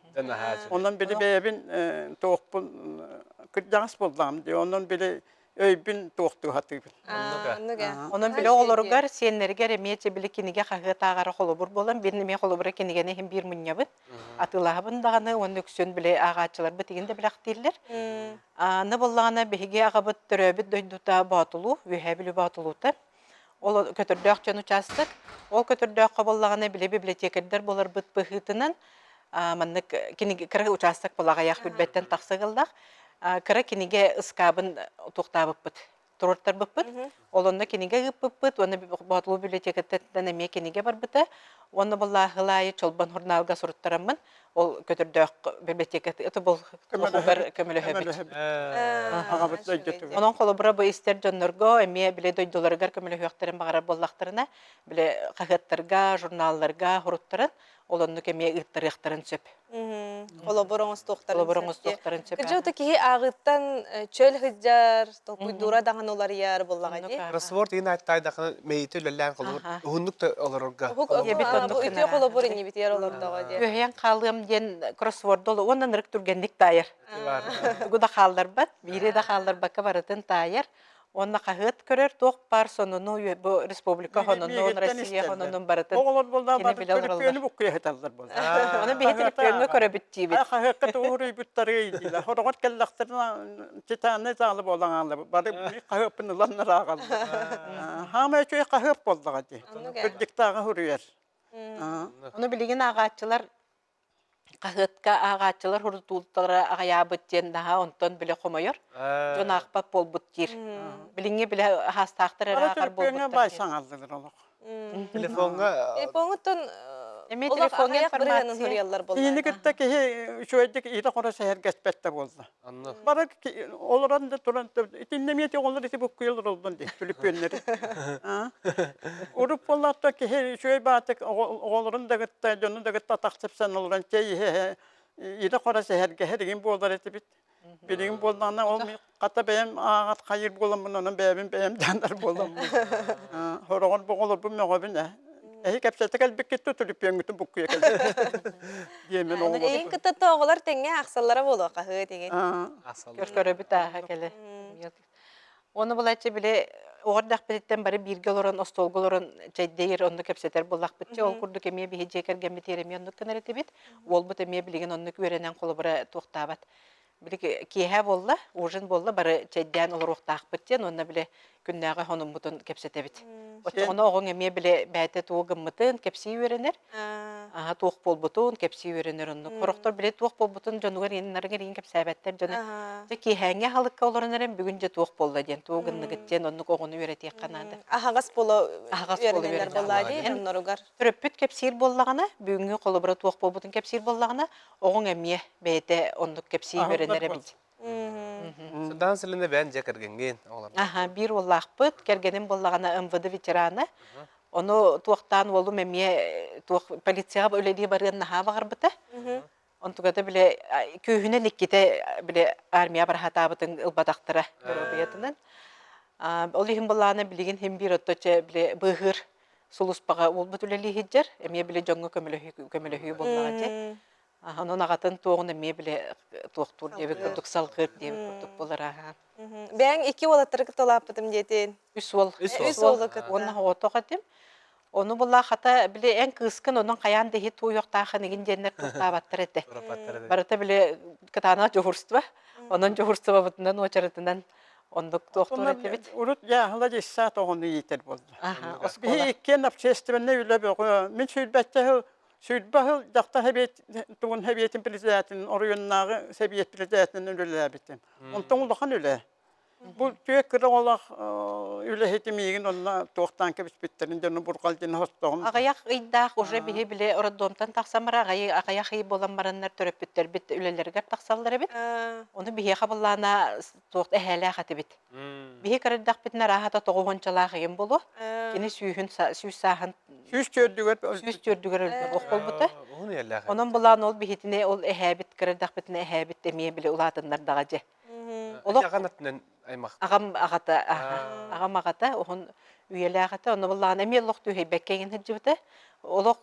Онон били бэйэбин туохпун кырдьаҕас буоллаҕым дии, онон били өйбүн туохтуу сатыыбын. Онон били оҕолоругар, сиэннэригэр эмиэ били кинигэ хаһыат ааҕара холобур буолан, биир эмиэ холобура кинигэни иһин биир мунньабын. Атыылаһабын даҕаны уонна үксүн били ааҕааччыларбыт игин да билэхтииллэр. Аны буоллаҕына биһиги аҕабыт төрөөбүт дойдута Боотулуу, Үөһээ Бүлүү Боотулуута. Ол Көтөрдөөх дьон учаастак. Ол Көтөрдөөххө буоллаҕына били библиотекарьдар буоларбыт быһыытынан маннык кинигэ кыра учаастак буолаҕайах үрбэттэн тахса ыгаллаах кыра кинигэ ыскаабын туохтаабыппыт туруортарбыппыт. Ол онно кинигэ ыыппыппыт уонна Боотулуу библиотекаттан эмиэ кинигэ барбыта. Уонна буоллааһыл аайы Чолбон журналга суруттараммын ол көтөрдөөх библиотека это был көмөлөһөбүт. Аҕабыт дойдутугар. Онон холобура бу истэр дьоннорго эмиэ били дойдуларыгар көмөлөһүөхтэрин баҕарар буоллахтарына, били хаһыаттарга, журналларга суруттаран ол оннук эмиэ ыыттарыахтарын сөп. Холобур оҥостуохтарын Холобур оҥостуохтарын сөп. Кырдьык да киһи ааҕыыттан чөл сылдьар, толкуйдуура даҕаны уларыйар буоллаҕа дии. Кроссворд иин таайдахына мэйиитэ үлэлээн холобур уһуннук да олорорго. Уһук үтүө холобур иннибитигэр олордоҕо диэн. Үөһэйэн хаалыам диэн кроссворду уонна ынырык түргэнник таайар. Тугу да хаалларбат, биири да хаалларбакка барытын таайар. Уонна хаһыат көрөр туох баар сонуну бу республика хонунун, Россия хонунун барытын Оҕолор буоллаҕа кини бары билэ олороллор. төлөпүөнү буккуйа сыталлар буолла. Ону биһи төлөпүөҥҥэ көрөбүт диибит. Хаһыакка тугу суруйбуттарый диилэр. Хороҕор кэллэхтэринэ титанный заалы буолан хааллыбыт. Бары биир хаһыаппын ыланнар ааҕаллар. Хаамай үчүгэй хаһыат буоллаҕа дии. Кырдьыктааҕы суруйар. Ону билигин ааҕааччылар хаһыатка ааҕааччылар сурутуултара аҕыйаабыт диэн наһаа онтон бile хомойор. Дьон аахпат буолбут диир. Билиҥҥи бile хаастаахтар эрэ ааҕар буолбуттар. бай саҥаллылар олох. Телефоҥҥа Телефоҥҥуттан Эмиэ телефоҥҥа информация. Киһини кытта киһи үчүгэйдик иитэ-хоро сэһэргэспэт да буолла. Бары олорон да туран итиннэ эмиэ оҕолор ити буккуйалар олордон дии түлүпүөннэри. Урут буоллаатта киһи үчүгэй баатык оҕолорун да кытта дьону да кытта атах сыпсан олорон чэй иһэ иитэ-хоро сэһэргэһэр игин буолар этибит. Билигин буоллаҕына ол хата бэйэм ааҕат хайыр буоламмын онон бэйэбин бэйэм даанар буоламмын. Хороҕор оҕолорбун мөҕөбүн ээ. Эһи кэпсэтэ кэлбиккит ту түлүпүөҥҥүтүн буккуйа кэлбит. Диэмин оҕолор. Эйин кытта оҕолор тэҥҥэ аахсаллара буолуо хаһыы тигин. Көрөбүт ааһа кэлэ. Оны булаччы били оҕор дэхпититтэн бары бииргэ олорон остуолга олорон чэйдиир онно кэпсэтэр буоллахпыт ол курдук эмиэ биһи дьиэ кэргэммит эмиэ оннук гынар этибит. Уолбут эмиэ билигин оннук үөрэнэн холобура туохтаабат. Били киэһэ буолла, ужин буолла, бары чэйдээн олоруохтаахпыт диэн уонна били күннээҕи хонуммутун кэпсэтэбит. Оччоҕуна оҕоҥ эмиэ били бэйэтэ тугу гыммытын кэпсии үөрэнэр, аха туох буолбутун кэпсии үөрэнэр оннук. Сорохтор били туох буолбутун дьонугар иҥнарыгар иҥин кэпсээбэттэр дьоно дьэ киэһээҥҥи аһылыкка олорон эрэн бүгүн дьэ туох буолла диэн тугу гынныгыт диэн оннук оҕону үөрэтиэххэ наада. Аһаҕас буола Аһаҕас буола үөрэнэллэр буоллаа дии дьонноругар. Төрөппүт кэпсиир буоллаҕына, бүгүҥҥү холобура туох буолбутун кэпсиир буоллаҕына, оҕоҥ эмиэ бэйэтэ оннук кэпсии үөрэнэр эбит. Сырдаан силинэ бэйэн дьэ кэргэҥҥин оҕолор. Аха, биир уоллаахпыт, кэргэним буоллаҕына МВД ветерана. Ону туохтаан уолум эмиэ туох полицияҕа үлэлии барыан наһаа баҕарбыта. Онтугата бile күүһүнэн иккитэ бile армия барахатаабытын ылбатахтара доруобуйатынан. Ол иһин былаана билигин хим биир отточе бile быыһыыр сулуспаҕа уолбут үлэлии сылдьар, эмиэ били дьоҥҥо көмөлөһүү көмөлөһүү буоллаҕа дии. Онон аҕатын туоҕун эмиэ били туохтуур диэбит курдук салҕыыр диэбит курдук буолар аха. Бэйэҥ икки уолаттары кытта улааппытым диэтин. Үс уол. Үс уолу кытта. Уонна оҕотох этим. Ону була хата били эн кыыскын онон хайаан да иһит туойуохтаахын игин диэннэр туохтаабаттар этэ. Барыта били кытаанах дьуһурство. Онон дьуһурствобытынан уочаратынан Оннук туохтуур этибит. Урут дьааһыла дьыссаат оҕону иитэр буолла. Биһи иккиэн общественнай үлэ бөҕө. Мин сүүрбэччэ сыл, сүүрбэ сыл дьахтар сэбиэт тугун сэбиэтин председателин, оройуоннааҕы сэбиэт председателинэн үлэлээбитим. Онтон улахан үлэ. Бу түө кыра оҕолоох үлэһити миигин онно туохтаан кэбиспиттэрин дьону бурҕал диэн хостоҕум. Аҕыйах ыйдаах уже биһи били роддомтан тахсан баран аҕыйах ый буолан бараннар төрөппүттэрбит үлэлэригэр тахсаллар эбит. Ону биһиэхэ былаана туох эһээлээх этибит. Биһи көрөрдөхпүтүнэ арааһата тоҕуһунчалаах ыйым буолуо. Кини сүүһүн сүүс сааһын сүүс түөрдүгэр сүүс түөрдүгэр өлбөх буолбута. Онон булаан ол биһитини ол эһээбит көрөрдөхпүтүнэ эһээбит эмиэ били улаатыннардаҕа дьэ. Олох аҕан өттүнэн аймах. Аҕам аҕата аҕам аҕата уһун үйэлээх этэ. Онно буллаҕына эмиэ олох түһэйбэккэ иҥин сылдьыбыта. Олох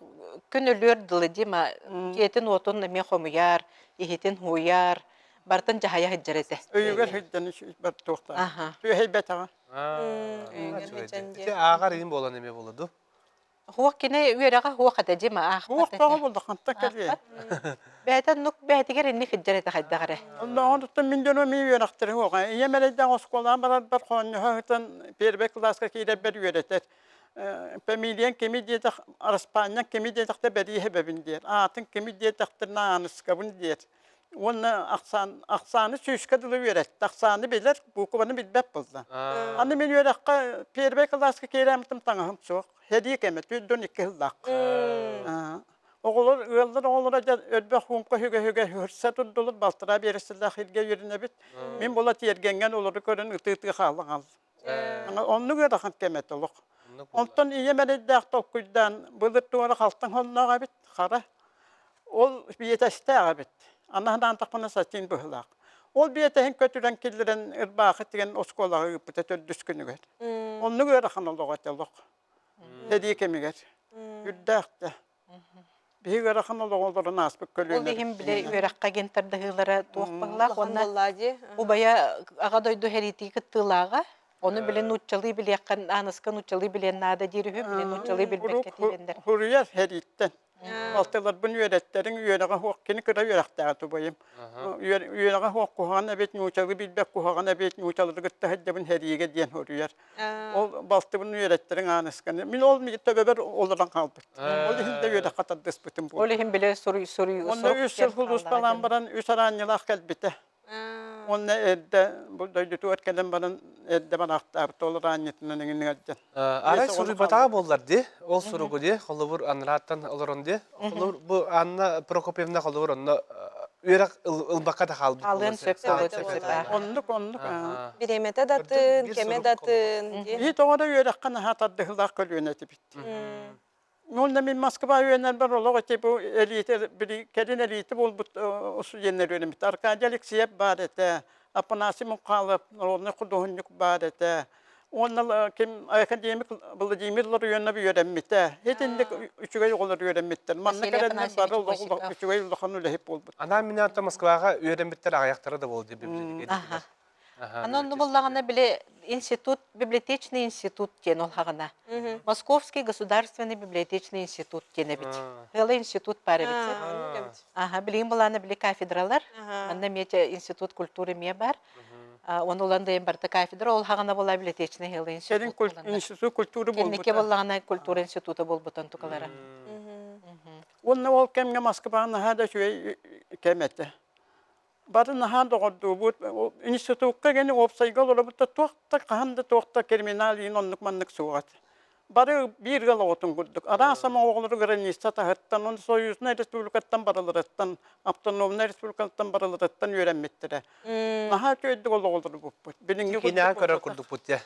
күн өлүөр дылы Дима дьиэтин уотун эмиэ хомуйар, иһитин һууйар, барытын дьаһайа сылдьар этэ. Өйүгэр сылдьан бар туохтаах. Түөһэйбэтэҕэ. Ити ааҕар иин буолан эмиэ буолла дуу? Хуох кини үөрэҕэ хуох этэ Дима аахпат Хуох этэ. тоҕо буолла хантан кэлиэ? Бэйэтэ оннук бэйэтигэр инник сылдьар этэ хайдах эрэ. Оннооҕун мин дьонум эмиэ үөрэхтэрэ суоҕа. Ийэм эрэйдээх оскуолаҕа барарбар хоонньоһо сытан первый кылааска киирэрбэр үөрэтэр. Фамилияҥ кими диэтэх, араспаанньаҥ кими диэтэхтэ бэрииһэбэбин диэр. Аатыҥ кими диэтэхтэринэ Ааныскабын диэр. Уонна ахсаан, ахсааны сүүскэ дылы үөрэттэ. Ахсааны билэр, буукубаны билбэт буолла. Аны мин үөрэххэ первый кылааска киирэммитим таҥаһым суох. Сэрии кэмэ, 42 сыллаах. Оҕолор, ыаллар оҕолоро дьэ өлбөх хуумка үгэ-үгэ хырса турдулар, балтараа биэрэстэлээх сиргэ үөрэнэбит. Мин була тиэргэҥҥэн олору көрөн ытыы-ытыы хаалан хааллым. Оннук ыарахан кэм этэ олох. Онтон ийэм эрэйдээх толкуйдаан былыр туора халтаҥ сонноох эбит, хара. Ол биэтэстээх эбит. Аны санаатахпына сатин быһыылаах. Ол биэтэһин көтүрэн киллэрэн ырбаахы тигэн оскуолаҕа ыыппыта төрдүс күнүгэр. Оннук ыарахан олох этэ олох. Сэрии кэмигэр. Үрдээх да. Биһиги ыарахан олоҕу олорон ааспыт көлүөнэ. Ол иһин били үөрэххэ гин тардыһыылара туох быһыылаах уонна убайа аҕа дойду сэриитии кыттыылааҕа ону били нууччалыы билиэххин ааныска нууччалыы билиэн наада диир үһү били нууччалыы билбэккэ тиийэннэр Хуруйар сэрииттэн Балтыларбын үөрэттэриҥ үөрэҕэ суох кини кыра үөрэхтээҕэ тубайым. Үөрэҕэ суох куһаҕан эбит, нуучалыы билбэт куһаҕан эбит, нуучалары кытта сылдьабын сэриигэ диэн суруйар. Ол балтыбын үөрэттэриҥ Аанысканы. Мин ол төбөбөр олорон хаалбыт. Ол иһин да үөрэххэ тардыспытым буолла. Ол иһин билэ суруй суруй Онно үс сыл сулууспалаан баран үс араанньылаах кэлбитэ. Уонна эрдэ бу дойдутугар кэлэн баран эрдэ бараахтаабыт ол араанньытынан эҥин ыалдьан. Арай суруйбатаҕа буоллар дии, ол суругу дии, холобур анарааттан олорон дии. Холобур бу Анна Прокопьевна холобур онно үөрэх ылбакка да хаалбыт Алыан сөп сөп. Оннук оннук. Бириэмэтэ датын, кэмэ датын. Биһи тоҕо да үөрэххэ наһаа тардыһыылаах көлүөнэ этибит. Уонна мин Москва үөрэнэрбэр олох ити бу элиитэ били кэлин элиитэ буолбут студеннар үөрэммит. Аркадий Алексеев баар этэ, Афанасий Мухалов, народный худуоһунньук баар этэ. Уонна ким академик Владимир Ларионов үөрэммитэ. Итинник үчүгэй оҕолор үөрэммиттэр. Манна кэлэннэр бары үчүгэй улахан үлэһит буолбут. Анаан минаатта Москваҕа үөрэммиттэр аҕыйахтара да буолуо диэн библиотека. Аны онну буллаҕына били институт, библиотечный институт диэн ол хаҕына. Московский государственный библиотечный институт диэн эбит. Ыала институт баар эбит. Аха, билигин булаана били кафедралар. Манна эмиэ институт культуры эмиэ бар. Оны улан дайын барыта кафедра, ол хаҕына була библиотечный ыала институт. Институт культуры болбута. Кэнники буллаҕына культура института болбутан тукалара. Уонна ол кэмҥэ Москваҕа наһаа да үчүгэй кэм этэ. Бары наһаа доҕордуубут. Институкка гени уопсайга олоробут да туох да хаһан да туох да криминал иин оннук-маннык суох этэ. Бары биир ыал оҕотун курдук. Араас ама оҕолору граница таһыттан, он Союзнай республикаттан барыларыттан, автономнай республикаттан барыларыттан үөрэммиттэрэ. Наһаа үчүгэйдик олоҕолорбуппут. Билиҥҥи Киинэҕэ көрөр курдукпут дьэ.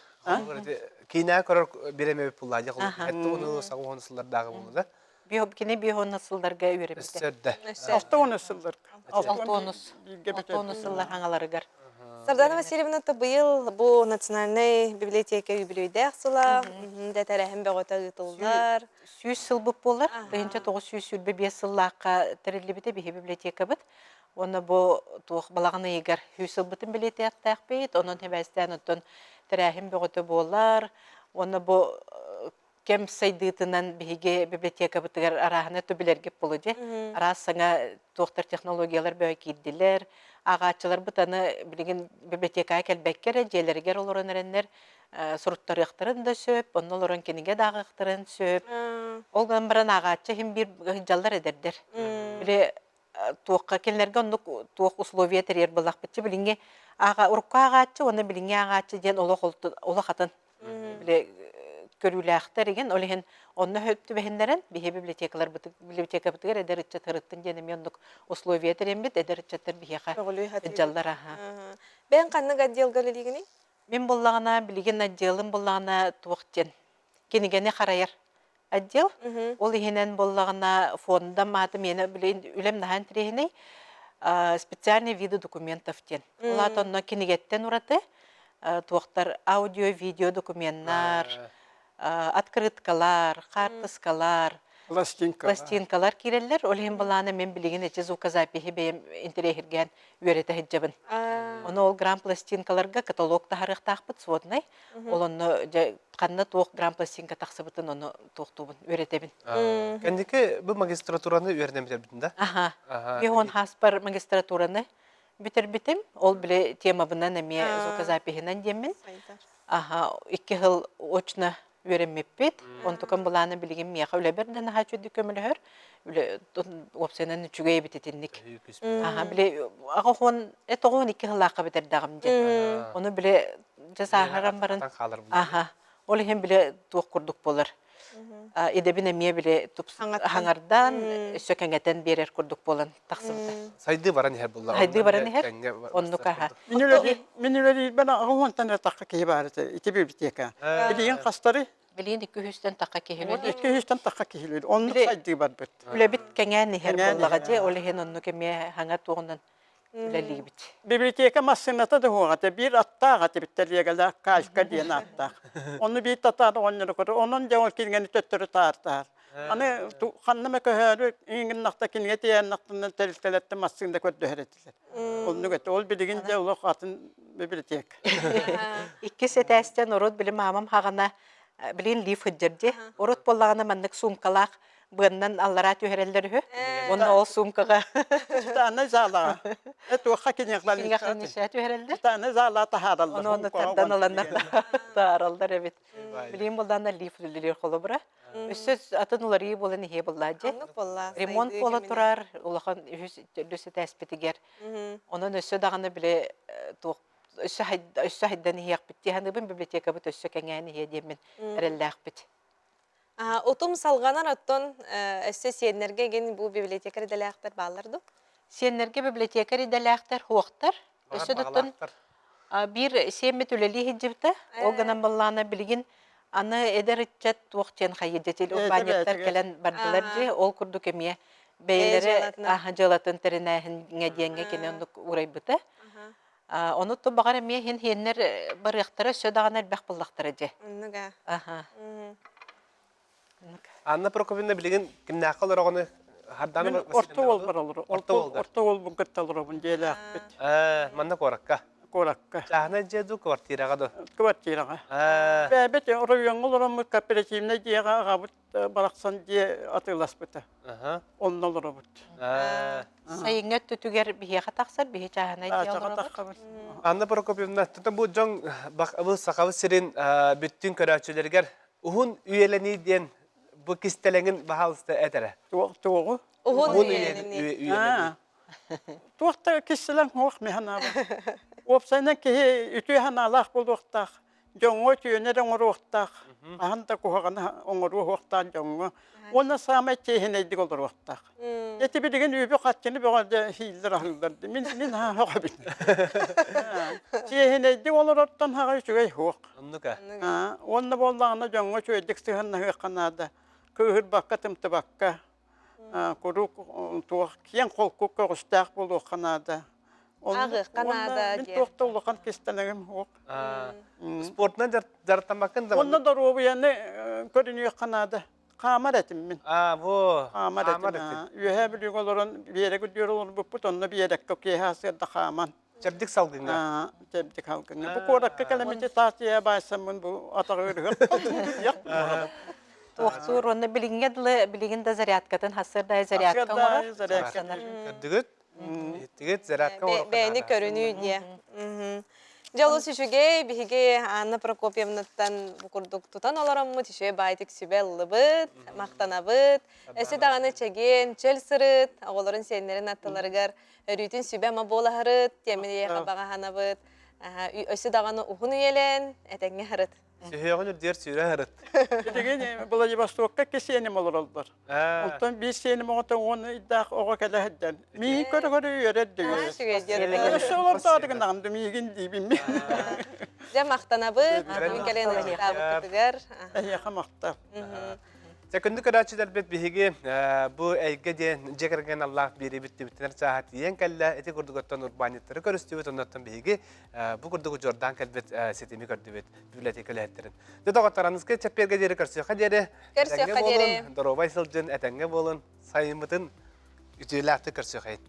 Киинэҕэ көрөр бириэмэбит буллаа дьэ. Этте уну саҕа уон сыллардааҕы буолла да. Кини биоһонна сылларга үөрэммитэ. Алта сылларга. Алта сыллар хаҥаларыгар. Сардана Васильевна быйыл бу национальнай библиотека үбүлүөйдээх сыла дэтэрээһин бөҕөтө ыытыллар. 100 сылбыт буолар. 1925 сыллаахха тэриллибитэ биһи библиотекабыт. Уонна бу туох балаҕан ыйыгар 100 сылбытын билиэтиэхтээхпит. Онон хэбээстээн оттон тэрээһин бөҕөтө буолар. Уонна бу кэм сайдыытынан биһиги библиотекабытыгар арааһына билэргит буолуо дии. Араас саҥа туохтар технологиялар бөҕө киирдилэр. Ааҕааччыларбыт аны билигин библиотекаҕа кэлбэккэ эрэ дьиэлэригэр олорон эрэннэр суруттарыахтарын да сөп, онно олорон кинигэ да ааҕыахтарын сөп. Ол гынан баран ааҕааччы иһин биир дьаллар эдэрдэр. Били туохха кинилэргэ оннук туох условия тэрийэр буоллахпытчы билиҥҥи ааҕа урукку ааҕааччы уонна билиҥҥи ааҕааччы диэн олох олох атын били көрүүлээхтэр игин ол иһин онно түбэһиннэрэн биһи библиотекаларбыт библиотекабытыгар эдэр ыччат ырыттын диэн эмиэ оннук условия тэрийэммит эдэр ыччаттар биһиэхэ дьаллар аха Бэйэҥ ханнык отделга үлэлиигиний? Мин буллаҕына билигин отделым буллаҕына туох диэн кинигэни харайар отдел. Ол иһинэн буоллаҕына фондам аата миэнэ үлэм наһаа интэриэһинэй специальные виды документов диэн. Ол аата онно кинигэттэн ураты туохтар аудио-видео докуменнар, открыткалар, хаартыскалар, пластинкалар киирэллэр. Ол иһин былаана мен билигин эти звукозапиһи бэйэм интэриэһиргээн үөрэтэ сылдьабын. Ону ол грамм-пластинкаларга каталог таһарыахтаахпыт своднай. Ол онно дьэ ханна туох грамм-пластинка тахсыбытын ону туохтуубун, үөрэтэбин. Кэнники бу магистратураны үөрэнэн бүтэрбитин да? Аха. Биһон хаспар магистратураны бүтэрбитим. Ол били темабынан эмиэ звукозапиһынан диэммин. Аха, икки сыл очно үөрэммиппит. Онтукам былаана билигин миэхэ үлэбэр да наһаа үчүгэй көмөлөһөр. Үлэ уопсайынан үчүгэй эбит итинник. Аха, били аҕа уон эт оҕуон икки сыллаахха бүтэрдэҕим диэн. Ону били дьэ сааһыран баран аха, ол иһин били туох курдук буолар. Идэбин эмиэ били хаҥардаан, өссө кэҥэтэн биэрэр курдук буолан тахсыбыта. Сайдыы баран иһэр булла. Сайдыы баран иһэр. Оннук аха. Мин үлэлиирбэн аҕа уонтан эрэ тахха киһи баар этэ ити библиотека. Билигин хастары? Билигин икки үстэн тахха киһи үлэлиир. Икки үстэн тахха киһи үлэлиир. Оннук сайдыы барбыт. Үлэбит кэҥээн иһэр буоллаҕа дьэ, ол иһин оннук эмиэ хаҥа туоҕунан үлэлиибит. Библиотека массыыната да суох этэ. Биир аттаах этэ биттэриэгэлээх Калька диэн ааттаах. Ону биир татаар оҕонньоро көрөр. Онон дьэ ол кинигэни төттөрү таартаар. Аны ханна эмэ көһөөрү иҥиннахта кинигэ тиэйэннахтына тэрилтэлэртэн массыына көрдөһөр этилэр. Оннук этэ. Ол билигин дьэ олох атын библиотека. Иккис этээстэн урут били маамам хаҕана билин лифт сылдьар дии. Урут буоллаҕына маннык суумкалаах быаннан аллараа түһэрэллэр үһү. Уонна ол суумкаҕа Читанай заалаҕа. Э туохха киниэхэ түһэрэллэр. Читанай заалаҕа таһаараллар. Ону онно тардан ыланнар таараллар эбит. Билигин буоллаҕына лифт үлэлиир холобура. Өссө атын уларыйыы буолан иһиэ буоллаа дьэ. Ремонт буола турар улахан үһүс төрдүс этээспитигэр. Онон өссө даҕаны били туох өссө өссө хайдан иһиэхпит дии саныыбын библиотекабыт өссө кэҥээн иһиэ диэммин эрэллээхпит. Утум салҕанар оттон өссө сиэннэргэ игин бу библиотекарь идэлээхтэр бааллар дуу? Сиэннэргэ библиотекарь идэлээхтэр хуохтар. Өссө да биир сиэммит үлэлии сылдьыбыта. Ол гынан баллаана билигин аны эдэр ыччат туох диэн хайыдьатил урбаанньыттар кэлэн бардылар дии. Ол курдук эмиэ бэйэлэрэ дьыалатын тэринээһиҥҥэ диэҥҥэ кини оннук уурайбыта. Ону то баҕар эмиэ иһин иһиэннэр барыахтара өссө даҕаны элбэх буллахтара дьэ. Оннук аа. Аха. Анна Прокопьевна билигин кимнээххэ олороҕуну Хардана Мин орто уолбар олорор. Орто орто уолбун кытта олоробун дьиэлээхпит. Ээ, манна куоракка. Куоракка. Чааһынай дьиэ дуу, квартираҕа дуу? Квартираҕа. Бэйэбит оройуоҥҥа олороммут кооперативнай дьиэҕэ аҕабыт барахсан дьиэ атыыласпыта. Онно олоробут. Сайыҥҥы өттүтүгэр биһиэхэ тахсар, биһи чааһынай дьиэ олоробут. Анна Прокопьевна, бу дьон бу Сахабыт сирин бүттүүн көрөөччүлэригэр уһун үйэлэнии диэн бу кистэлэҥин баһаалыста этэрэ. Туоҕу? Уһун үйэлэнии. Туох да кистэлэҥ суох мин санаабар. Уопсайынан киһи үтүө санаалаах буолуохтаах, дьоҥҥо үтүөнү эрэ оҥоруохтаах, хаһан да куһаҕаны оҥоруо суохтаах дьоҥҥо. Уонна саамай чиэһинэйдик олоруохтаах. Эти билигин үбү-харчыны бөҕө дьэ сииллэр-аһыыллар. Мин мин хаһаҕабын. Чиэһинэйдик олорортон хаҕа үчүгэй суох. Оннук аа. Уонна буоллаҕына дьоҥҥо үчүгэйдик сыһыаннаһыахха наада. Кыыһырбакка, тымтыбакка. Куруук туох киэҥ холку көҕүстээх буолуохха наада. Ааҕыахха наада Мин туох да улахан кистэлэҥим суох. Спортунан дьарыктаммаккын да Онно доруобуйаны көрүнүөххэ наада. Хаамар этим мин. Аа, бу. Хаамар этим. Үөһээ Бүлүүгэ олорон биэрэк үрдүгэр олорбуппут, онно биэрэккэ киэһэ сыарда хааман. Чэбдик салгыҥҥа. Чэбдик салгыҥҥа. Бу куоракка кэлэмити таас баайсаммын бу атаҕы ырыһыт. Туохтуур уонна билиҥҥэ дылы билигин да зарядкатын хассыардаайы зарядка оҥорор. Көрдүгүт? Иһиттигит зарядка оҥорор. Бэйэни көрүнүү диэ. Дьэ олус үчүгэй биһиги Анна Прокопьевнаттан бу курдук тутан олороммут үчүгэй баайтык сүбэ ыллыбыт, махтанабыт. Өссө даҕаны чэгиэн, чөл сырыт, оҕолорун сиэннэрин аттыларыгар өрүүтүн сүбэ-ама буолаһарыт, тиэмэлиэхэ баҕаһанабыт. Өссө даҕаны уһун үйэлэн, этэҥҥэ һырыт. Сүһүөҕүн үрдүгэр сүүрэ һырыт. Билигин Владивостокка икки сиэним олороллор. Онтон биир сиэним оҕото уон ыйдаах оҕо кэлэ сылдьан. Миигин көрө-көрө үөрэр да үөрэр. Өссө олордоодугун гынаҕын да миигин диибин. Дьэ махтанабыт, бүгүн кэлэн ыалдьыттаабыккытыгар. Эһиэхэ махтал. Дьэ, күндү көрөөччүлэрбит биһиги бу эйгэ диэн дьиэ кэргэн аллаах биэриибит түбүттэнэр чааһа тиийэн кэллэ. Ити курдук оттон урбаанньыттары көрүстүбүт, оннуттан биһиги бу курдук удьуордаан кэлбит ситими көрдүбүт библиотека үлэһиттэрин. Дьэ, доҕоттор, аныгыскы чэппиэргэ диэри көрсүөххэ диэри, Көрсүөххэ диэри. Доруобай сылдьын, этэҥҥэ буолун, сайыммытын үтүөлээхтик көрсүөххэйин.